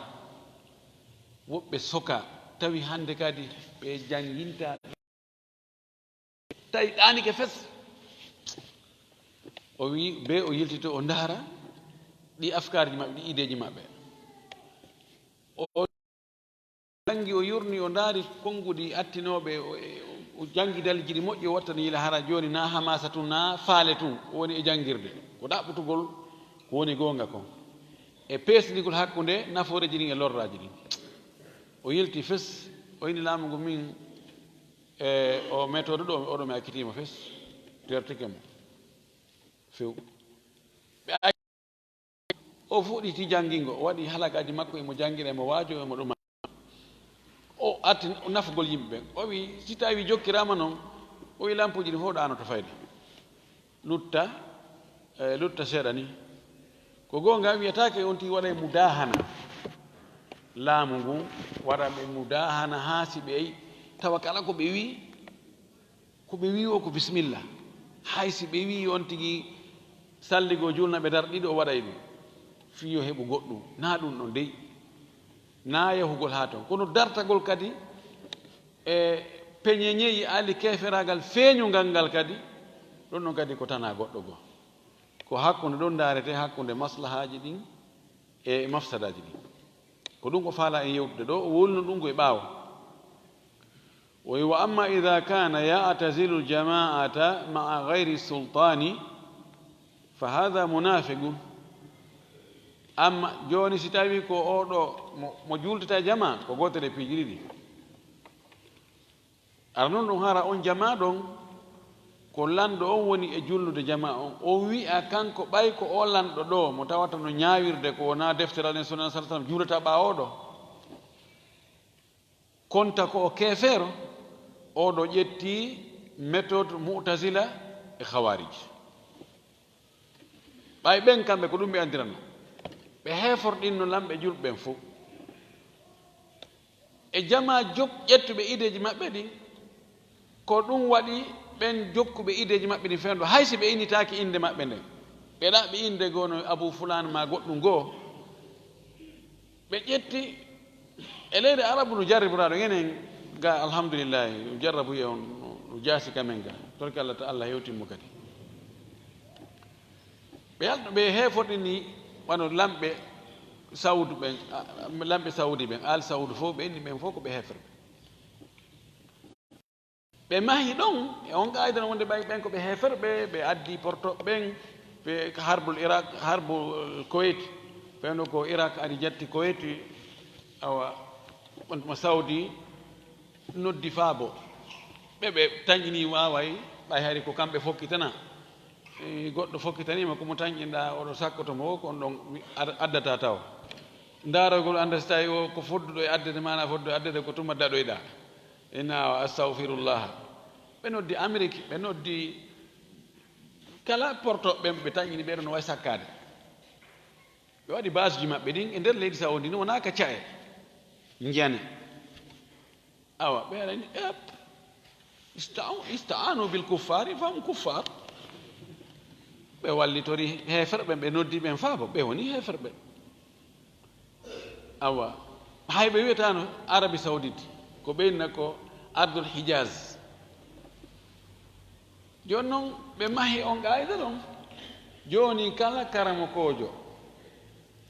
woɓɓe soka, tawi hannde kadi ɓe jannginta, tawi ɗaanike fes. O wi, be o yiltito, o ndaara ɗi afkaarji maɓɓe, ɗi ideeji maɓɓe. O, o janngi, o yurni, o ndaari konnguɗi attinooɓe, o, e, o, o janngi dalilji ɗi moƴƴi, o wattani yila hara jooni na hamasa tun, na faale tun, o woni e janngirde. Ko ɗaɓɓutugol ko woni goonga kon. E peesndigol hakkunde nafooreeji ɗin e lorraaji ɗin. O yilti fes, o inni laamu ngu, min, e, o méthode ɗo, oɗo mi accitiima fes, tertike mo. Few. Ɓe O fuɗɗiti janngingo, o waɗi halagaaji makko, emo janngira, emo waajo, emo ɗuma. O arti nafugol yimɓe ɓen. O wi, si tawi jokkiraama non, o wi, lampuuji ɗin fof ɗaanoto fayde. Lutta, e, lutta seeɗa ni. Ko goonga, wiyataake on tigi waɗay mudaahana. Laamu ngun waɗa ɓe mudaahana haa si ɓe tawa kala ko ɓe wi, ko ɓe wi o ko bisimilla. Hay si ɓe wi on tigi salligo julna ɓe dar ɗiɗo o waɗay ɗum. Fii yo heɓu goɗɗum. Na ɗum ɗon dey. Na yahugol haa ton. Kono dartagol kadi E peñeñeyi ali keferaagal feeñungal ngal kadi, ɗum ɗon kadi ko tanaa goɗɗo goo. Ko hakkunde ɗon ndaarete, hakkunde maslahaaji ɗin e mafsadaaji ɗin. Ko ɗum o faalaa en yewtude ɗoo, o wowlino ɗum ko e ɓaawo. O wi, "Wa amma idha kana ya'tazilu al-jama'ata ma'a ghayri sultani, fa hadha munafiqun." Amma jooni, si tawi ko oo ɗoo mo, mo juultata e jamaa, ko gootel e piiji ɗiɗi. Ara non ɗum, hara on jamaa ɗon, ko lanɗo on woni e julnude jamaa on. O wi'a kanko, ɓay ko oo lanɗo ɗoo mo tawata no ñaawirde ko wonaa deftere Annabi sallallahu alaihi wasallam, juulata ɓaawo ɗoo. Konta ko o keefeero, oo ɗoo ƴetti méthode Mu'tazila e Khawarij. Ɓay ɓen kamɓe ko ɗum ɓe anndirano. Ɓe heeforɗinno lamɓe julɓe ɓen fow. E jamaa jok-, ƴettuɓe ideeji maɓɓe ɗin, ko ɗum waɗi ɓen jokkuɓe ideeji maɓɓe ɗin fewndo, hay si ɓe innitaaki innde maɓɓe nden. Ɓe ɗaɓɓi innde goo no Abu Fulaan maa goɗɗum goo. Ɓe ƴetti e leyɗe Arabu no jarriboraaɗo, enen ga, alhamdulillahi, no jarrabuye on no, no jaasi ka men ga. Torki Allah ta Allah hewtin mo kadi. Ɓe yalɗo, ɓe heeforɗini wano lamɓe Sawudu ɓen, a, lamɓe Sawudi ɓen, Al Sawudu fow, ɓe inni ɓen fow ko ɓe heeferɓe. Ɓe mahi ɗon e on qaayida no wonde ɓay ɓen ko ɓe heeferɓe, ɓe addi porto ɓen, ɓe harbul Irak, harbul Kuwait, fewndo ko Irak ari jatti Kuwait, awa, on mo Saudi noddi faabo. Ɓe, ɓe tanƴini waaway, ɓay hari ko kamɓe fokkitana. E, goɗɗo fokkitaniima ko mo tanƴinɗaa, oɗo sakkoto mo, ko on ɗon wi-, ad-, addata taw. Ndaaragol annda si tawi o ko fodduɗo e addede, maana fodduɗo e addede ko tuma daɗoyɗaa. Ina wa astawfirullah. Ɓe noddi Amérique, ɓe noddi kala porto ɓen, ɓe tanƴini ɓeɗo no way sakkaade. Ɓe waɗi base ji maɓɓe ɗin e nder leydi Saudi, no wonaa ka ca'e njane. Awa, ɓe arani, ep, ista-, ista'anu bil kuffari fahum kuffar. Ɓe wallitori heeferɓe, ɓe noddi ɓen faabo, ɓe woni heeferɓe. Awa, hay ɓe wiyataano Arabie Saoudite, ko ɓe inna ko Ardul Hijaz. Jooni non, ɓe mahi on qaayida ɗon. Jooni kala karamokoojo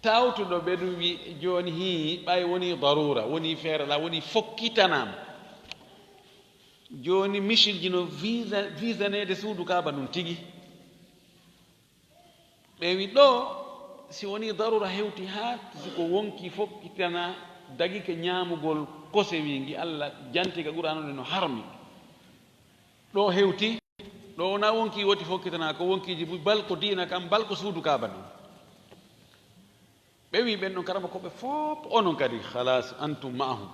tawtuɗo ɓe ɗum wi, jooni hii, ɓay woni darura, woni feere la, woni fokkitanaama. Jooni misilji no visa-, visaneede suudu Kaaba ndun tigi. Ɓe wi ɗoo, si wonii darura hewti haa si ko wonkii fokkitana, dagike ñaamugol kose wi ngi Allah janti ka Qur'aana nde no harmi. Ɗoo hewti, ɗoo wonaa wonkii woti fokkitana, ko wonkiiji buy, bal ko diina kan, bal ko suudu Kaaba ndun. Ɓe wi ɓen ɗon karama ko ɓe fof, onon kadi, khalas, antum ma'ahum.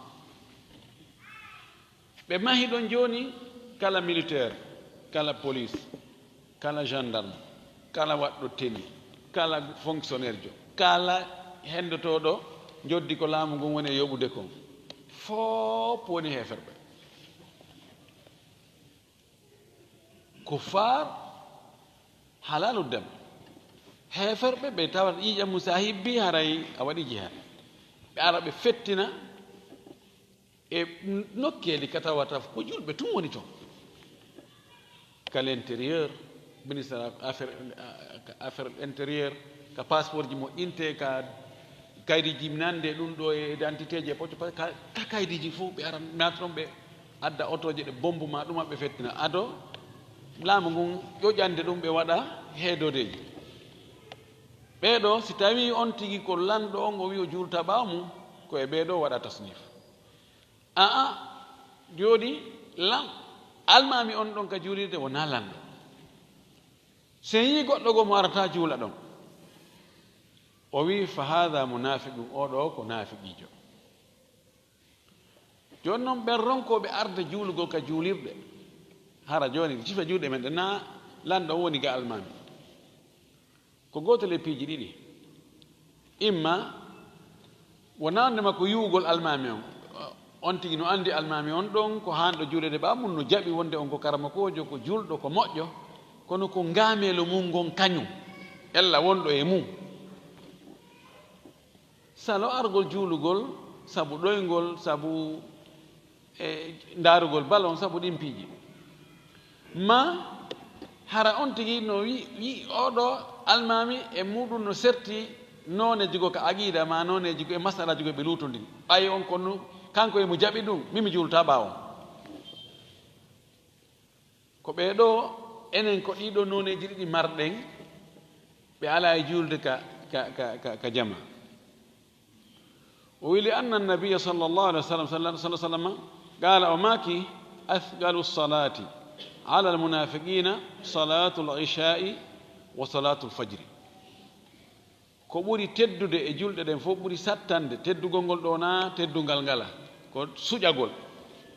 Ɓe mahi ɗon jooni, kala militaire, kala police, kala gendarme, kala waɗɗo tenue, kala fonctionnaire jo, kala henndotooɗo njoddi ko laamu ngun woni e yoɓude kon, fof woni heeferɓe. Kuffaar, halaalu dem. Heeferɓe ɓe tawata ƴiiƴam mum, si a hibbii, haray a waɗi jihaad. Ɓe ara ɓe fettina e nokkeeli ka tawata ko julɓe tun woni ton. Ka l'intérieur, ministère affaire, affaire intérieur, ka passeport ji moƴƴinte, ka kaydiiji nande ɗum ɗo e identité ji e pocco, ka, ka kaydiiji fof ɓe ara naata ɗon ɓe adda otooje ɗe bombu ma ɗuma ɓe fettina. Ado laamu ngun ƴoƴande ɗum ɓe waɗa heedodeeji. Ɓee ɗo, si tawii on tigi ko lanɗo on, o wi o juulta ɓaawo mum, ko e ɓee ɗo waɗa tasnif. Aa, jooni lan-, almaami on ɗon ka juulirde wonaa lanɗo. Si yii goɗɗo goo mo arata juula ɗon, o wi, "Fa haadha munaafiqun, oo ɗoo ko naafiqiijo." Jooni non, ɓen ronkooɓe arde juulugol ka juulirɗe, hara jooni jifa juuɗe men ɗe, naa lanɗo on woni ga almaami? Ko gootel e piiji ɗiɗi. Imma wonande makko yi'ugol almaami on, on tigi no anndi almaami on ɗon ko haanɗo juuleede ɓaawo mum, no jaɓi wonde on ko karamokoojo, ko juulɗo, ko moƴƴo, kono ko ngaameelo mum ngon kañum, ella wonɗo e mum. Salo argol juulugol sabu ɗoyngol, sabu e ndaarugol bal on sabu ɗin piiji. Ma hara on tigi no wi, wi oɗo almaami e muɗum no serti nooneji goo ka aqiida ma nooneji goo e masalaji goo ɓe luutondiri. Ɓay on ko nu-, kanko e mo jaɓi ɗum, min mi juulta ɓaawo. Ko ɓee ɗoo, enen ko ɗii ɗoo nooneeji ɗiɗi marɗen, ɓe alaa e juulde ka, ka, ka, ka, ka jama. O wi, لأن النبي صلى الله عليه وسلم، صلى الله عليه وسلم، قال، o maaki, أثقل الصلاة على المنافقين صلاة العشاء وصلاة الفجر. Ko ɓuri teddude e julɗe ɗen fof, ɓuri sattande, teddugol ngol ɗoo na teddungal ngala, ko suƴagol.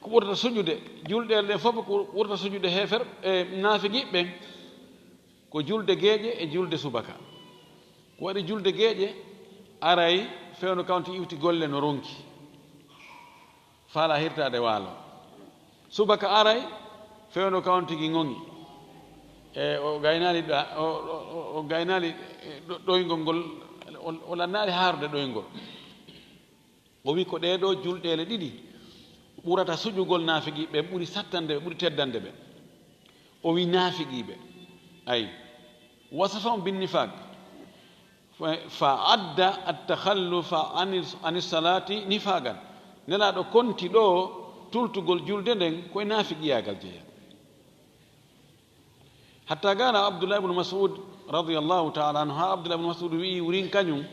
Ko ɓurata suƴude julɗeele ɗen fof, ko ɓurata suƴude heefer e naafiqiiɓe ɓen, ko julde geeƴe e julde subaka. Ko waɗi julde geeƴe aray fewndo kawti iwti golle no ronki. Faalaa hirtaade waalo. Subaka aray, fewndo ka on tigi ŋoŋi. E o gaynaali ɗa-, o, o, o, o gaynaali, e, ɗo-, ɗoyngol ngol, o, o lannaali haarude ɗoyngol. O wi ko ɗee ɗoo julɗeele ɗiɗi ɓurata suƴugol naafiqiiɓe ɓe, ɓuri sattande ɓe, ɓuri teddande ɓe. O wi naafiqiiɓe. Ay. وصفهم بالنفاق. Fa, fa adda at-takhallufa ani, ani salati nifaqan. Nelaaɗo konti ɗoo tultugol julde nden ko e naafiqiyaagal jeyaa. Hatta qala Abdullah ibn Mas'ud radiyallahu ta'ala anhu, haa Abdullah ibn Mas'ud wi'i wurin kañum,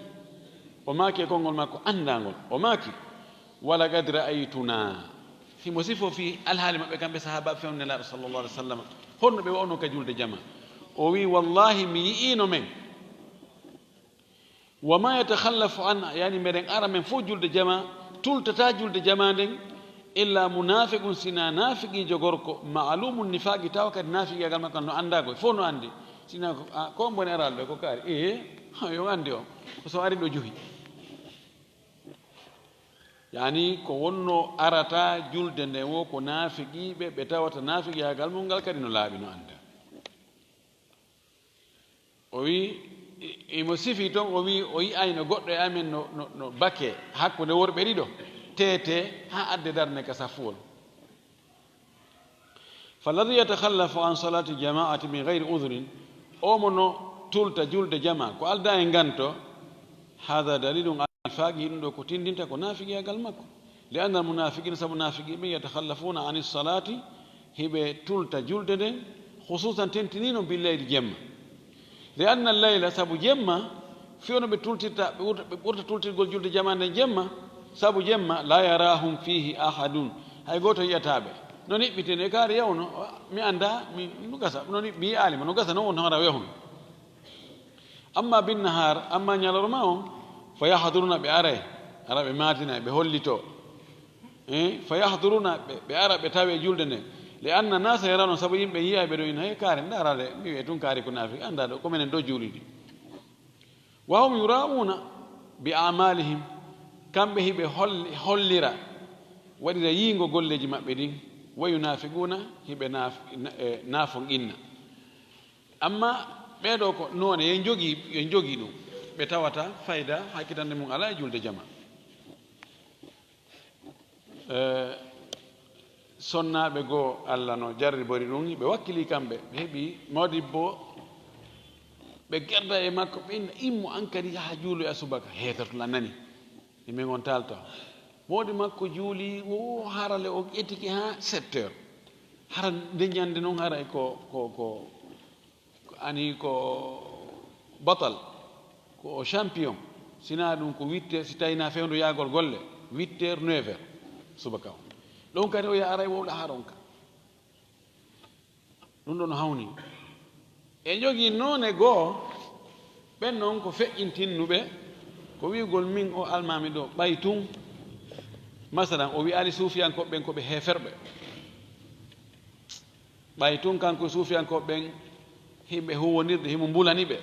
o maaki e konngol makko anndangol, o maaki, "Wa laqad ra'aytuna." Himo sifoo fii alhaali maɓɓe kamɓe sahaabaaɓe fewndo Nelaaɗo sallallahu alaihi wasallam, honno ɓe wa'unoo ka julde jama. O wi'i, "Wallahi, mi yi'iino men." "Wa ma yatakhallafu an," yani meɗen ara men fof julde jama, tultata julde jama nden, "illa munafiqun," sina naafiqiijo gorko, "ma'lumun nifaqi," tawa kadi naafiqiyaagal makko no anndaa koy, fof no anndi. Sina ko, "A, ko on boni araaɓe ko kaari?" "Ee, ha, yo anndi on, ko so ari ɗo juhi." Yani ko wonno arata julde nden wo ko naafiqiiɓe, ɓe tawata naafiqiyaagal mum ngal kadi no laaɓi, no anndaa. O wi, i-, imo sifi toon, o wi o yi'ayno goɗɗo e amen no, no, no bakee hakkunde worɓe ɗiɗo, teetee haa adde darne ka saffuwol. "Falladhi yatakhallafu an salati jamaati min ghayri udhrin," o mo no tulta julde jama ko aldaa e nganto, "hadha dalilun ala nifaqi," ɗum ɗo ko tindinta ko naafiqiyaagal makko. "Li anna al-munafiqina," sabu naafiqiiɓe, "yatakhallafuna ani salati," hiɓe tulta julde nden, "khususan," tentiniino, "bil layli," jemma. "Li anna al-layla," sabu jemma, fii no ɓe tultirta, ɓe ɓurta, ɓe ɓurta tultirgol julde jama nden jemma, sabu jemma, "la yarahum fihi ahadun," hay gooto yi'ataa ɓe. No niɓɓitene kaari yawno, mi anndaa, mi, no gasa, no niɓɓi, yi'aali mo, no gasa, no won hono wehun. "Amma bin nahar," amma ñalorma on, "fa yahduruna," ɓe aray, ara ɓe maatina, ɓe hollito. Eh, "fa yahduruna," ɓe, ɓe ara, ɓe tawe julde nde. "Li anna nasa yarawna," sabu yimɓe yi'ay ɓe ɗo ina, "He kaari, ndaara de, mi wi'e tun kaari ko naafiqi, anndaa ɗo, ko menen ɗo juulidi." "Wa hum yura'una bi a'malihim," kamɓe hiɓe holli-, hollira, waɗira yiingo golleeji maɓɓe ɗin. "Wa yunafiquna," hiɓe naaf-, na-, eh, naafo inna. Amma ɓee ɗoo ko noone, yo njogii, yo njogii ɗum. Ɓe tawata fayda hakkitande mum alaa e julde jama. Eh, sonnaaɓe goo, Alla no jarribori ɗum, ɓe wakkilii kamɓe, ɓe heɓi moodibbo, ɓe gerda e makko, ɓe inna, "Immo an kadi, yaha juuloya subaka." Heetorto lan nani, e men on taalta. Moodi makko juuli, o harale, o ƴettike haa sept heures. Hara nde ñande noon, hara ko, ko, ko, ko ani ko batal, ko o champion. Sina ɗum ko huit heures, si tawii na fewndo yaagol golle, huit heures, neuf heures subaka o. Ɗon kadi o yaha aray wowla haa ronka. Ɗum ɗon no hawni. E njogii noone goo, ɓen noon ko feƴƴintinnuɓe, ko wi'ugol min o almaami ɗo, ɓay tun, masalan, o wi'aali suufiyankooɓe ɓen ko ɓe heeferɓe. Ɓay tun kanko e suufiyankooɓe ɓen, himɓe huuwondirde, himo mbulani ɓe.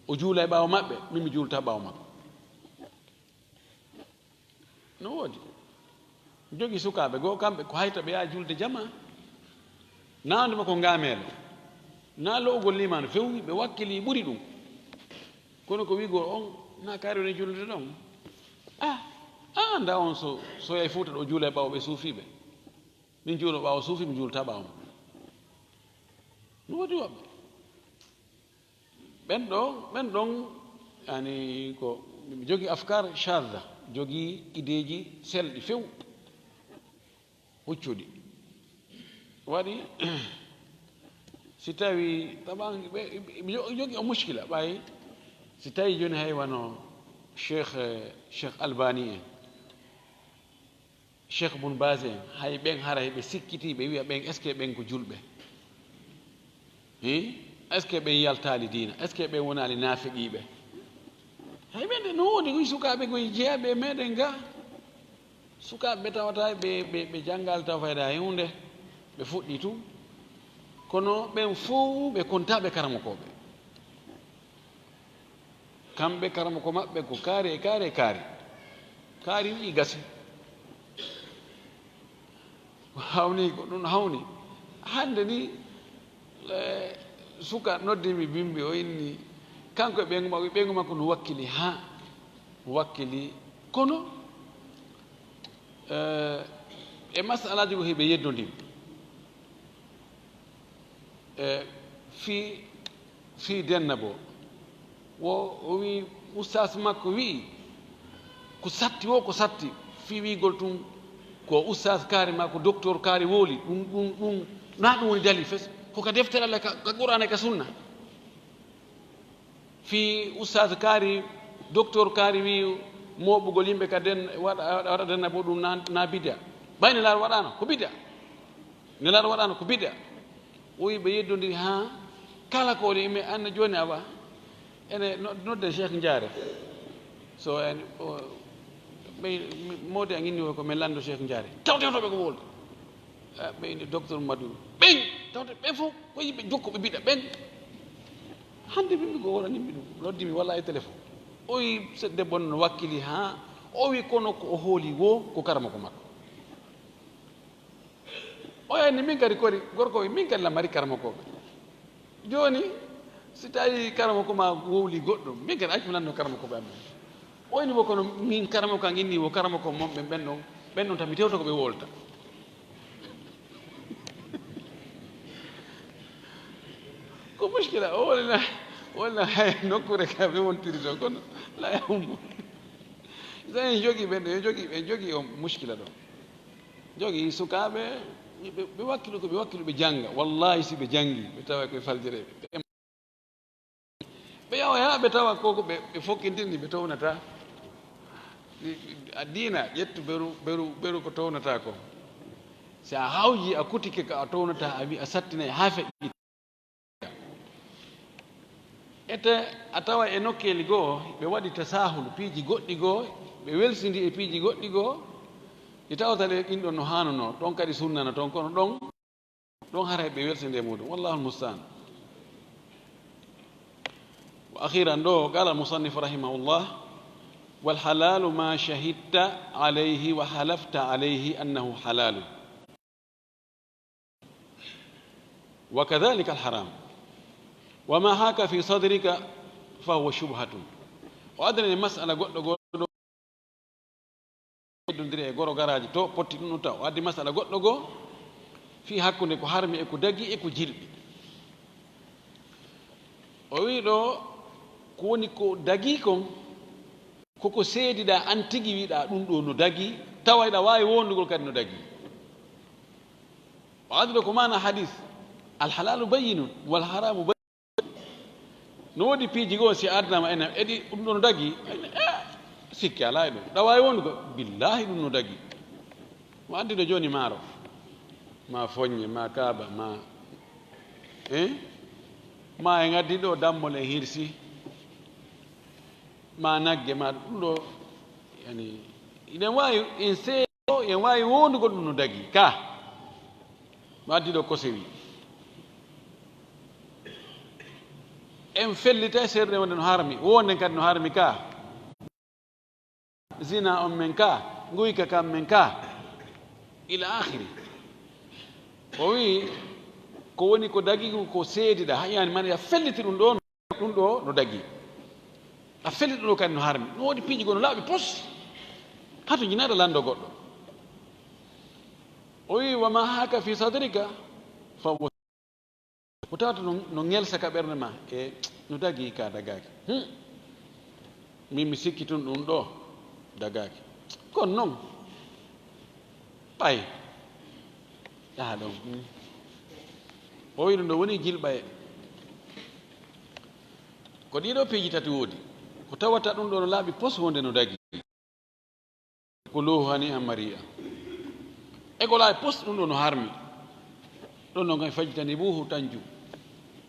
O juula e ɓaawo maɓɓe, min mi juulta ɓaawo makko. No woodi. Jogi sukaaɓe goo, kamɓe ko hayta ɓe yaha julde jama. Naa wonde ma ko ngaameelo. Naa lo'ugol liimaanu few, ɓe wakkili ɓuri ɗum. Kono ko wi'ugol on, naa kaari woni julde ɗon. Ah, A annda on so, so yahi Fuuta ɗo juula e ɓaawo ɓe suufiiɓe. Min juulo ɓaawo suufi, mi juulta ɓaawo mum. No woodi woɓɓe. Ɓen ɗo, ɓen ɗon, yani ko, mi jogii afkar shadda, jogii ideeji selɗi few, huccuɗi. Waɗi, si tawi, taban, ɓe, ɓe jo-, jogii o muskila, ɓay, si tawi jooni hay wano Cheikh, Cheikh Albani en, Cheikh Bun Baz en, hay ɓen haray ɓe sikkiti, ɓe wi'a ɓen, est-ce que ɓen ko julɓe? Hi? Est-ce que ɓen yaltaali diina? Est-ce que ɓen wonaali naafiqiiɓe? Hay ɓen de no woodi koye sukaaɓe koye jeyaɓe e meɗen ga. Sukaaɓe ɓe tawata ɓe, ɓe, ɓe janngaali taw fayda e huunde, ɓe fuɗɗi tun. Kono ɓen fow ɓe kontaaɓe karamokooɓe. Kamɓe karamoko maɓɓe ko kaari e kaari e kaari. Kaari wi'i gasi. Ko hawni ko ɗum hawni. Hannde ni, eh, suka noddi mi bimbi o inni, kanko e ɓeyngu makko, ɓeyngu makko no wakkili haa, no wakkili. Kono, eh, e masalaaji ko heɓe yeddondiri. E fii, fii denna bo. Wo, o wi, ustaas makko wi'i, ko satti wo, ko satti. Fii wi'gol tun, ko ustaas kaari ma, ko doktor kaari wowli. Ɗum, ɗum, ɗum, na ɗum woni dalil fes. Ko ka deftere Allah, ka, ka Qur'aana, ka sunna. Fii ustaas kaari, doktor kaari wi'i mooɓugol yimɓe ka den, waɗa, waɗa, waɗa denna bo ɗum na, na bid'a. Ɓay Nelaaɗo waɗaano, ko bid'a. Nelaaɗo waɗaano, ko bid'a. O wi'i ɓe yeddondiri haa kala ko woni, mi anna jooni awa. Ene no-, nodden Cheikh Njaare. So en, o, ɓe, mi, mawde an inni o ko men lanndo Cheikh Njaare. Tawte hoto ɓe ko wowlde. Ah, ɓe inni docteur Madou. Ɓen! Tawte ɓen fof ko yimɓe jokkuɓe bid'a ɓen. Hannde min mi ko wowlanimmi ɗum. Noddi mi walla e téléphone. O wi se debbo no wakkili haa o wi kono ko o hooli wo ko karamoko makko. O yani min kadi kori, gorko wi min kadi la mari karamokooɓe. Jooni, si tawi karamoko ma wowli goɗɗo, min kadi accu mi lanndo karamokooɓe amen. O woni wo kono min karamoko an inni wo karamoko mon ɓen, ɓen ɗon, ɓen ɗon tan mi tewta ko ɓe wowlata. Ko muskila, o wonina, wonina hay nokkuure ka ɓe wontiri ɗo, kono la yahummo. So en jogii ɓen ɗo, en jogii, en jogii on muskila ɗo. Jogii sukaaɓe, ɓe, ɓe wakkilu ko ɓe wakkilu ɓe jannga. Wallahi si ɓe janngi, ɓe tawa koye faljireeɓe. Ɓe yawa yaa ɓe tawa koko ɓe, ɓe fokkintini ɓe townata. A diina ƴettu beru, beru, beru ko townata ko. Si a hawji a kutike ko a townata a wi a sattinay haa feƴƴi. Ete a tawa e nokkeeli goo ɓe waɗi tasahul piiji goɗɗi goo, ɓe welsindi e piiji goɗɗi goo, ɗi tawata le ɗin ɗon no haanunoo, ɗon kadi sunnana toon, kono ɗon, ɗon haray ɓe welsinde e muɗum. Wallahul mustaan. Wa akhiran ɗo, qala al-musannif rahimahullah, "Wal halalu ma shahidta alayhi wa halafta alayhi annahu halalu." Wa kadhalika al-haram. Wa ma haka fi sadrika fa huwa shubhatun. O addani masala goɗɗo goɗɗo, yeddondiri e goro garaaji to potti ɗum ɗum taw. O addi masala goɗɗo goo fii hakkunde ko harmi e ko dagi e ko jilɓi. O wii ɗo ko woni ko dagi kon, koko seediɗaa an tigi wiɗaa ɗum ɗo no dagi, tawa iɗa waawi wondugol kadi no dagi. O addi ɗo ko maana hadis, "Al halalu bayyinun, wal haramu bayyin." No woodi piiji goo si a addanama enen, eɗi ɗum ɗo no dagi, enen, eh, sikki alaa e ɗum. Ɗa waawi wondugo, billaahi ɗum no dagi. Mo addi ɗo jooni maaro, ma foññe, ma kaaba, ma, eh? Ma en addi ɗo dammol en hirsi, ma nagge, ma ɗum ɗo, yani, iɗen waawi, en seeɗo, en waawi wondugol ɗum no dagi, ka. Mo addi ɗo kosewi. En fellitay seeɗa wonde no harmi, wonden kadi no harmi ka. Zina on men ka, nguyka kan men ka, ila akhiri. O wi, ko woni ko dagi ko seediɗa, hayani man ya felliti ɗum ɗo, ɗum ɗo no dagi. A felliti ɗum ɗo kadi no harmi. No woodi piiji goo no laaɓi pos. Hato jinaɗa lanndo goɗɗo. O wi, "Wa ma haka fi sadrika?" Fa huwa, ko tawata no, no ŋelsa ka ɓernde ma, e no dagi ka dagaaki. Hmm. Min mi sikki tun ɗum ɗo dagaaki. Kono noon, ɓay yaha ɗon. Hmm. O wi ɗum ɗo woni jilɓaye. Ko ɗiɗo piiji tati woodi. Ko tawata ɗum ɗo no laaɓi pos wonde no dagi. Kuluhu hani'an mari'a. E ko laaɓi pos ɗum ɗo no harmi. Ɗum ɗo kay fajtanibuhu tanju.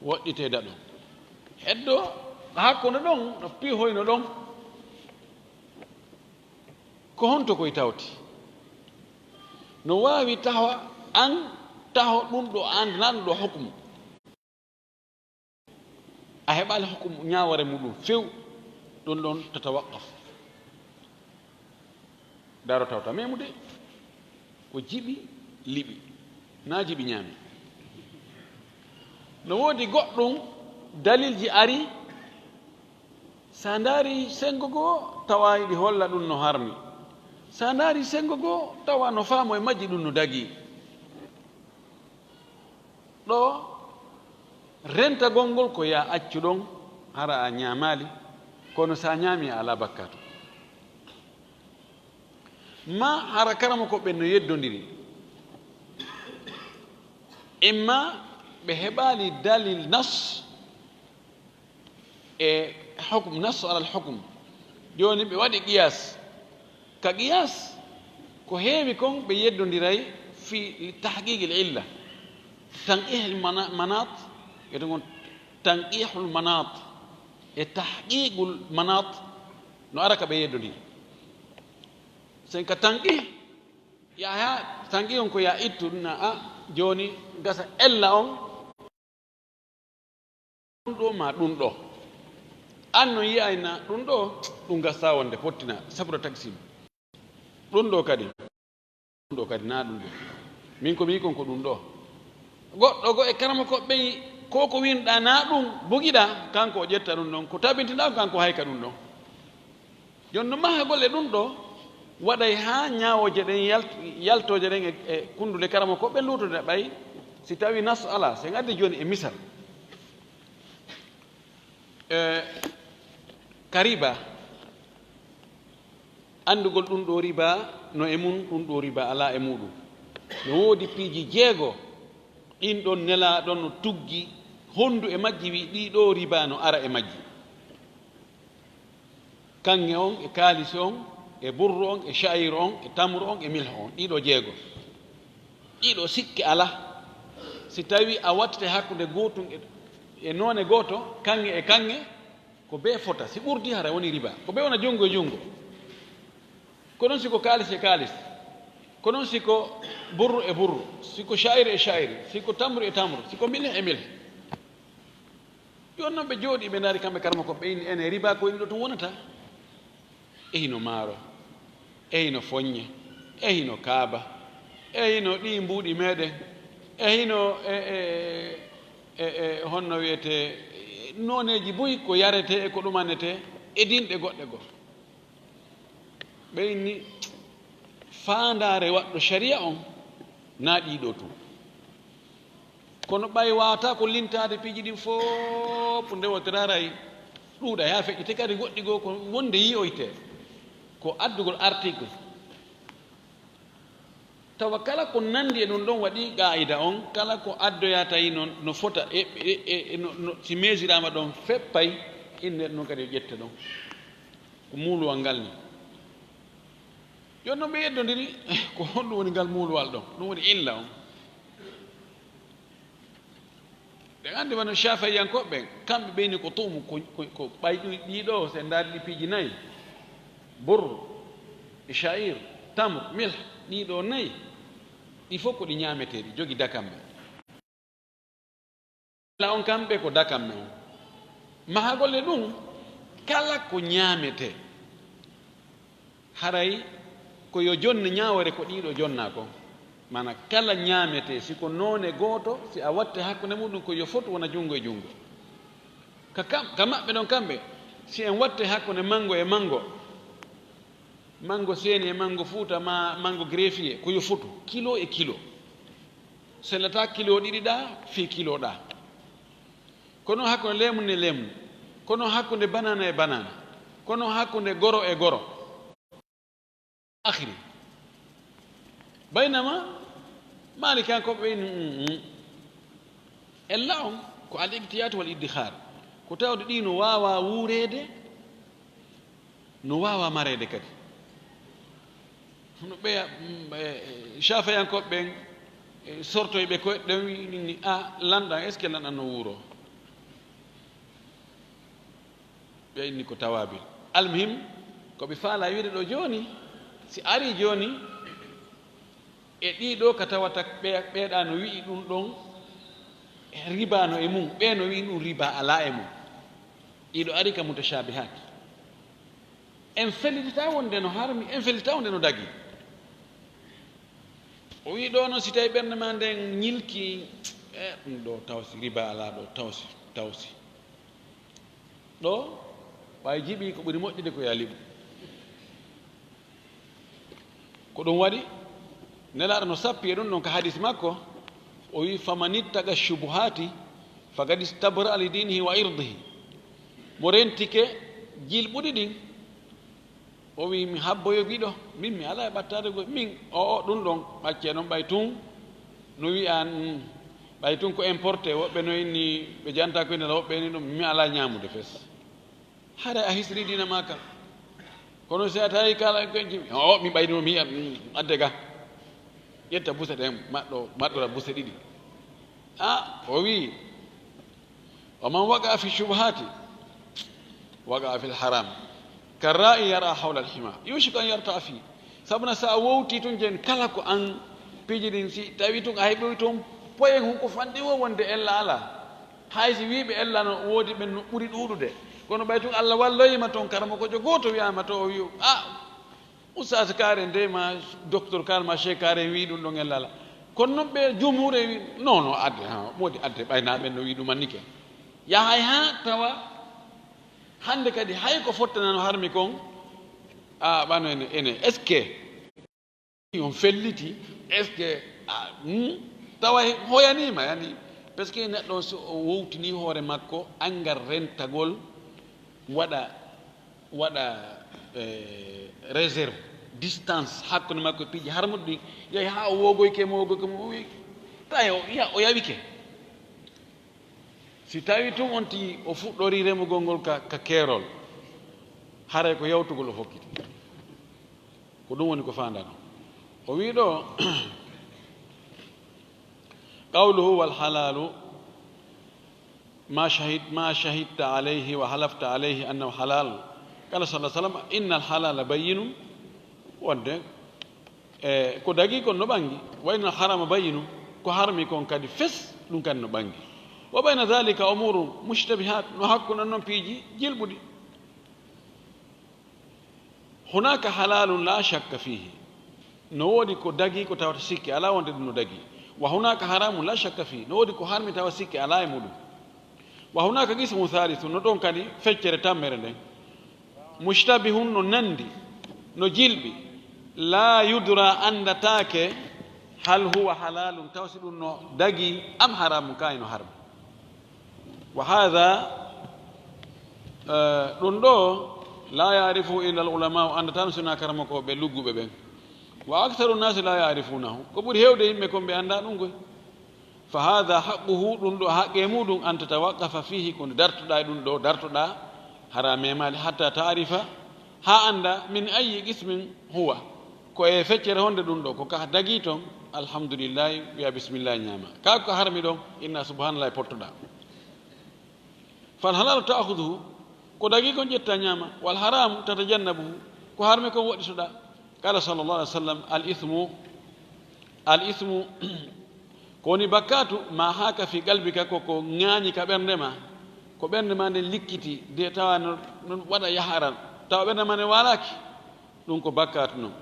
Woɗɗite daɗo. Heddo hakkunde ɗon no pihoyno ɗon. Ko honto koy tawti? No waawi taho an, taho ɗum ɗo an, na ɗum ɗo hukumu. A heɓaali hukum ñaawore muɗum few, ɗum ɗon tatawaqqaf. Daro tawta memude, ko jiɓi liɓi, na jiɓi ñaami. No woodi goɗɗum dalilji ari, sa ndaari senngo goo, tawa iɗi holla ɗum no harmi. Sa ndaari senngo goo, tawa no faamo e majji ɗum no dagii. Ɗo rentagol ngol ko ya accu ɗon, hara a ñaamaali, kono sa ñaami a alaa bakkaatu. Ma hara karamoko ɓen no yeddondiri. Imma ɓe heɓaali dalil nas e hukum, nas alal hukum. Jooni ɓe waɗi qiyas. Ka qiyas, ko heewi kon ɓe yeddondiray fi tahqiqil illa. Tanqihil mana-, manat, e to ngon tanqihul manat, e tahqiqul manat, no ara ka ɓe yeddondiri. Sen ka tanqih, ya ha, tanqih on ko ya ittu na a, jooni gasa ella on. Ɗum ɗo ma ɗum ɗo. An no yi'ayna ɗum ɗo, ɗum gasa wonde fottina, sabra taksim. Ɗum ɗo kadi, ɗum ɗo kadi na ɗum ɗo. Min ko mi kon ko ɗum ɗo. Goɗɗo go e karamoko ɓen, ko ko winɗa na ɗum, bugiɗa, kanko o ƴetta ɗum ɗon, ko tabintinɗa ko kanko hayka ɗum ɗon. Jooni no mahagol e ɗum ɗo waɗay haa ñaawooje ɗen yalt-, yaltooje ɗen e, e kunnduɗe karamoko ɓe luutoɗe ɓay si tawi nas alaa, sen addi jooni e misal. E, ka riba, anndugol ɗum ɗo riba no e mun, ɗum ɗo riba alaa e muɗum. No woodi piiji jeego, ɗin ɗon nelaaɗo no tuggi honndu e majji, wi ɗii ɗo riba no ara e majji. Kaŋŋe on, e kaalisi on, e burru on, e sha'ir on, e tamru on, e milh on, ɗiɗo jeego. Ɗiɗo sikke alaa. Si tawi a wattete hakkunde gootun e, e noone gooto, kaŋŋe e kaŋŋe, ko bee fota. Si ɓurdi, hara woni riba. Ko bee wona junngo e junngo. Ko non si ko kaalis e kaalis. Ko non si ko burru e burru. Si ko sha'ir e sha'ir. Si ko tamru e tamru. Si ko milh e milh. Jooni noon ɓe jooɗii, ɓe ndaari kamɓe karamoko, ɓe inni, "Ene riba ko woni ɗo tun wonata?" E hino maaro, e hino foññe, e hino kaaba, e hino ɗii mbuuɗi meɗen, e hino e, e, e, e honno wiyetee, nooneeji buy ko yaretee e ko ɗumanetee, e dinɗe goɗɗe goo. Ɓe inni, faandaare waɗɗo sharia on, na ɗii ɗo tun. Kono ɓay waawata ko lintaade piiji ɗin fof, nde wotiraray ɗuuɗa, yaa feƴƴite kadi goɗɗi goo ko wonde yi'oyte, ko addugol article. Tawa kala ko nanndi e ɗum ɗon waɗi qaa'ida on, kala ko addoyaa tawi noon no fota, e, e, e, e no, no, si mesiraama ɗon feppay, innde ɗum kadi o ƴetta ɗon. Ko muuluwal ngal ni. Jooni noon ɓe yeddondiri, ko honɗum woni ngal muuluwal ɗon? Ɗum woni illa on. Ɗen anndi wano Shafi'iyankooɓe ɓen, kamɓe ɓe ni ko tuumu, ko, ko, ko ɓay ɗi-, ɗii ɗoo, si en ndaari ɗi piiji nayi, burr, e sha'ir, tamr, milh, ɗii ɗoo nayi, ɗi fof ko ɗi ñaameteeɗi, jogi dakamme. Illa on kamɓe ko dakamme on. Mahagol e ɗum, kala ko ñaametee, haray ko yo jonne ñaawore ko ɗiɗo jonnaa kon. Maana kala ñaametee, si ko noone gooto, si a watte hakkunde muɗum, ko yo fot wona junngo e junngo. Ka kam-, ka maɓɓe ɗon kamɓe, si en watte hakkunde manngo e manngo, Manngo seeni e manngo fuuta ma manngo greffier, ko yo fotu kilo e kilo. Sellata kilo ɗiɗi ɗa fii kilo ɗa. Kono hakkunde lemun e lemun. Kono hakkunde banana e banana. Kono hakkunde goro e goro. Akhiri. Baynama Maalikankoɓe ɓe, mm, mm. Ella on ko al iktiyat wal iddihar. Ko tawde ɗi no waawa wuureede, no waawa mareede kadi. Hono ɓeya, mm, e, e, Shafiyankoɓe ɓen, e, sortoyɓe ko ɗen wi-, ni, a, lanɗan, est-ce que lanɗan no wuuro? Ɓe inni ko tawabil. Almuhim, ko ɓe faala wiide ɗo jooni, si ari jooni, e ɗiɗo ka tawata ɓe-, ɓeeɗa no wi'i ɗum ɗon, riba no e mum, ɓe no wi'i ɗum riba alaa e mum. Ɗiɗo ari ka mutashabihat. En fellitata wonde no harmi, en fellitata wonde no dagi. O wi'i ɗo noon, si tawi ɓernde ma nden ñilki, e, ɗum ɗo tawsi, riba alaa ɗo, tawsi, tawsi. Ɗo, ɓay jiɓi ko ɓuri moƴƴude ko yo a liɓu. Ko ɗum waɗi, Nelaaɗo no sappi e ɗum ɗon ka hadis makko, o wi'i, "Faman ittaqa shubuhati faqad istabra li dinihi wa irdihi." Mo rentike jilɓuɗi ɗin, o wi'i, "Mi habboyo giɗo, min mi alaa e ɓattaade goy." Min, o, o, ɗum ɗon, ɓaccee noon ɓay tun, no wi'a, mm, ɓay tun ko importé, woɓɓe no inni, ɓe janta ko ene, woɓɓe ni ɗum, mi alaa ñaamude fes. Hara a hisri diina ma ka. Kono si a tawi kala ko jimi, o, mi ɓayno mi, mi adde ga. Ƴetta buse ɗen, maɗɗo, maɗɗora buse ɗiɗi. A, o wi'i, "Wa man waqa fi shubhati, waqa fil haram. Karra'i yara hawla al-hima. Yushiku an yarta'a fi." Sabuna sa a wowti tun jen kala ko an piiji ɗin, si tawi tun a heɓoy tun poyen hun ko fanɗi wo wonde ella ala. Hay si wiiɓe ella no woodi ɓen no ɓuri ɗuuɗude. Kono ɓay tun Allah walloyi ma ton, karamoko jo gooto wi'ama to o wi'u, "A, Ustaas kaare nde ma, docteur kaare ma, cheikh kaare wi'i ɗum ɗon ella ala." Kono noon ɓe jumhuure wi, "Non, non, adde, ha, moodi adde, ɓay na ɓen no wi'i ɗum annike." Yahay ha tawa hannde kadi hay ko fottanano harmi kon, a, ɓano ene, ene, est-ce que on felliti, est-ce que, a, hmm? Tawa he-, hoyanima, yani, parce que neɗɗo on so o wowtini hoore makko, angal rentagol, waɗa, waɗa, eh, réserve, distance, hakkunde makko e piiji harmuɗi ɗi, yahi ha o wogoyke mo, wogoyke mo, o wi, tawi o, ya-, o yawike. Si tawi tun on ti o fuɗɗori remugol ngol ka, ka keerol, haray ko yawtugol o fokkiti. Ko ɗum woni ko faandano. O wi ɗo, "Qawluhu wal halalu ma shahid-, ma shahidta alayhi wa halafta alayhi annahu halal." Qala sallallahu alayhi wa sallam, "Innal halala bayyinun." Wonde, e, ko dagi kon no ɓangi. "Wa innal harama bayyinun." Ko harmi kon kadi fes, ɗum kadi no ɓangi. "Wa bayna dhalika umurun mushtabihat." No hakkunde non piiji jilɓuɗi. "Hunaka halalun la shakka fihi." No woodi ko dagi ko tawata sikke alaa wonde ɗum no dagi. "Wa hunaka haramun la shakka fihi." No woodi ko harmi tawa sikke alaa e muɗum. "Wa hunaka qismun thalithun." No ɗon kadi feccere tammere nden. "Mushtabihun", no nandi, no jilɓi. "La yudra", andataake, "hal huwa halalun", taw si ɗum no dagi, "am haramun", kaay no harmi. "Wa hadha", eh, ɗum ɗo, "la ya'rifu illa al ulama", o anndata no sina karamokooɓe lugguɓe ɓen. "Wa aktharu nasi la ya'rifunahu", ko ɓuri heewde yimɓe kon ɓe annda ɗum koy. "Fa hadha haqquhu", ɗum ɗo haqqe muɗum, "an tatawaqqafa fihi", ko nde dartoɗa e ɗum ɗo, dartoɗa hara memaali, "hatta ta'rifa", ha annda, "min ayyi qismin huwa", ko e feccere honde ɗum ɗo, ko ka dagi ton, alhamdulillahi, wiya bismillah, ñaama. Ka ko harmi ɗon, inna subhanallah, pottoɗa. "Fal halalu ta'khudhuhu", ko dagi kon ƴetta ñaama, "wal haramu tatajannabuhu", ko harmi kon woɗɗitoɗa. Qala sallallahu alaihi wasallam, "Al ithmu, al ithmu", ko woni bakkatu, "ma haka fi qalbika", ko ko ŋaañi ka ɓernde ma, ko ɓernde ma nden likkiti, de tawa no, no waɗa yaharan, tawa ɓernde ma nden waalaki. Ɗum ko bakkaatu non.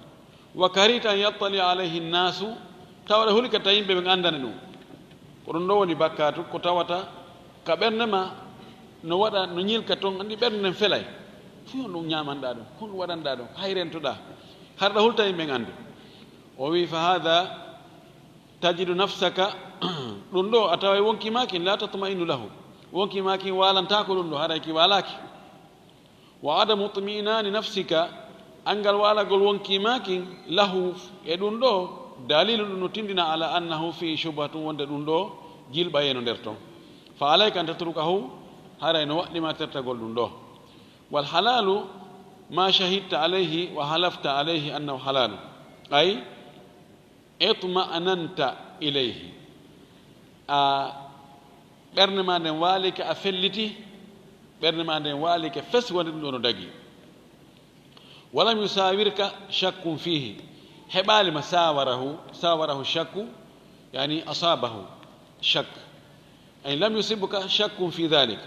"Wa karihta an yattali alayhi nnaasu", tawa aɗa huli kadi tawa yimɓe ɓen anndana ɗum. Ko ɗum ɗo woni bakkaatu, ko tawata ka ɓernde ma no waɗa, no ñilka ton, anndi ɓernde nden felay. Fii honɗum ñaamanɗaa ɗum? Honɗum waɗanɗaa ɗum? Hay rentoɗaa. Harɗa hulta yimɓen anndu. O wi, "Fa hada tajidu nafsaka," ɗum ɗo a tawa wonki makin, "la tatma'innu lahu." Wonki makin walantako ɗum ɗo, haray ki walaki. "Wa adamu tmi'nani nafsika," angal walagol wonki makin, "lahu," e ɗum ɗo, dalilu ɗum no tindina, "ala annahu fi shubhatun," wonde ɗum ɗo jilɓayeno nder ton. "Fa alayka an tatrukahu," haray no waɗɗima tertagol ɗum ɗo. "Wal halalu ma shahidta alayhi wa halafta alayhi annahu halalu," ay, "itma'nanta ilayhi," a ɓernde ma nden waalike, a felliti, ɓernde ma nden waalike fes wonde ɗum ɗo no dagi. "Walam yusawirka shakkun fihi," heɓaali ma sawarahu, sawarahu shakku, yani asabahu shak, ay lam yusibka shakkun fi dhalik,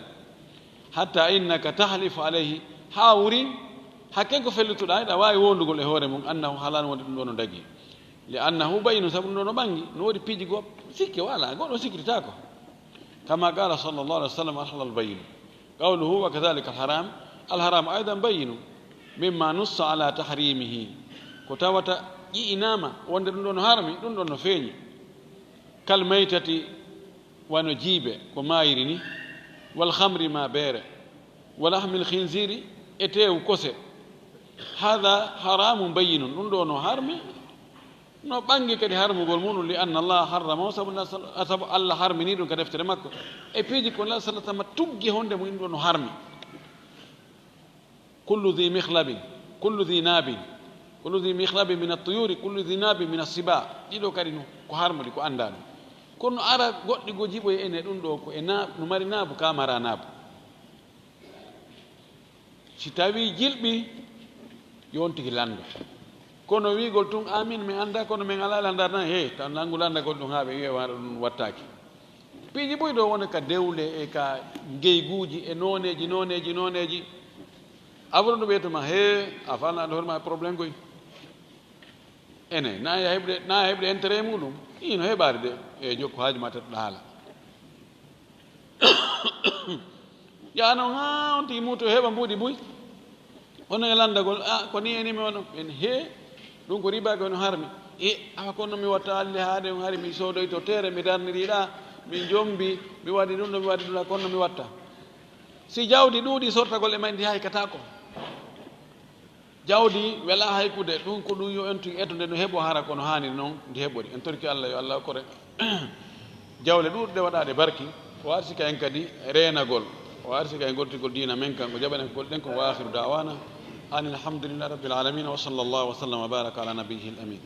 hatta innaka tahlifu alayhi, haa wuri hakken ko fellituɗa, eɗa waawi wondugol e hoore mum, "annahu halal," wonde ɗum ɗo no dagi. "Li annahu bayyinun," sabu ɗum ɗo no ɓangi, no woodi piiji goo sikke wala, goɗɗo sikkititako. Kama qala sallallahu alayhi wa sallam, "Al halal bayyinun." Qawluhu, "Wa kadhalika al haram," al haram aydan bayyinun, mimma nussa ala tahrimihi, ko tawata ƴi'inama wonde ɗum ɗo no harmi, ɗum ɗo no feeñi. "Kal maytati," wano jiibe, ko maayiri ni, "wal khamri," ma beere, "wa lahmil khinziri," e teewu kose. "Hada haramun bayyinun," ɗum ɗo no harmi, no ɓangi kadi harmugol muɗum, "li anna Allah harrama," sabu na-, sabu Allah harmini ɗum ka deftere makko. E piiji ko Nabi sallallahu alaihi wasallam tuggi honde mo ɗum ɗo no harmi. "Kullu dhi mikhlabin, kullu dhi nabin, kullu dhi mikhlabin min at-tuyuri, kullu dhi nabin min as-siba." Ɗiɗo kadi no ko harmudi, ko anndaɗo. Kono ara goɗɗi go jiɓoy ene ɗum ɗo ko e na-, no mari naabu, ka mara naabu. Si tawi jilɓi, yo on tigi lanndo. Kono wi'gol tun, "Amin, mi annda, kono min alaa lanndar nan," he, tan nanngu lanndagol ɗum haa ɓe wi'a waɗa ɗum wattaaki. Piiji buy ɗo wona ka dewle e ka ngeyguuji e nooneeji, nooneeji, nooneeji. Abuɗo ɗo ɓeyto ma, "He, a falnaɗo hoore ma e problème koy." Ene, na ya heɓde, na ya heɓde intérêt muɗum. Ino heɓaade de, e jokko haaju ma tedduɗo haala. Yaa noon haa on tigi muuto heɓa mbuuɗi buy. Kono e lanndagol, "A, ko ni eni mi wano?" En, "He, ɗum ko riba ko no harmi." "E, awa kono mi watta alle haade on hari mi soodoyto tere, mi darniriɗa, mi jombi, mi waɗi ɗum ɗo, mi waɗi ɗum ɗo, kono mi watta." Si jawdi ɗuuɗi sortagol e mayndi hay katako. Jawdi wela haykude, ɗum ko ɗum yo en tigi eto nde no heɓo hara kono haani noon ndi heɓori. En torki Allah yo Allah okkore jawle ɗuuɗɗe waɗaade barki, o arsika en kadi reenagol, o arsika en goltigol diina men kan, o jaɓana en ko golɗen ko. Wa akhiru da'wana anil hamdulillahi rabbil alamin, wa sallallahu wa sallam wa baraka ala nabiyyihil amin.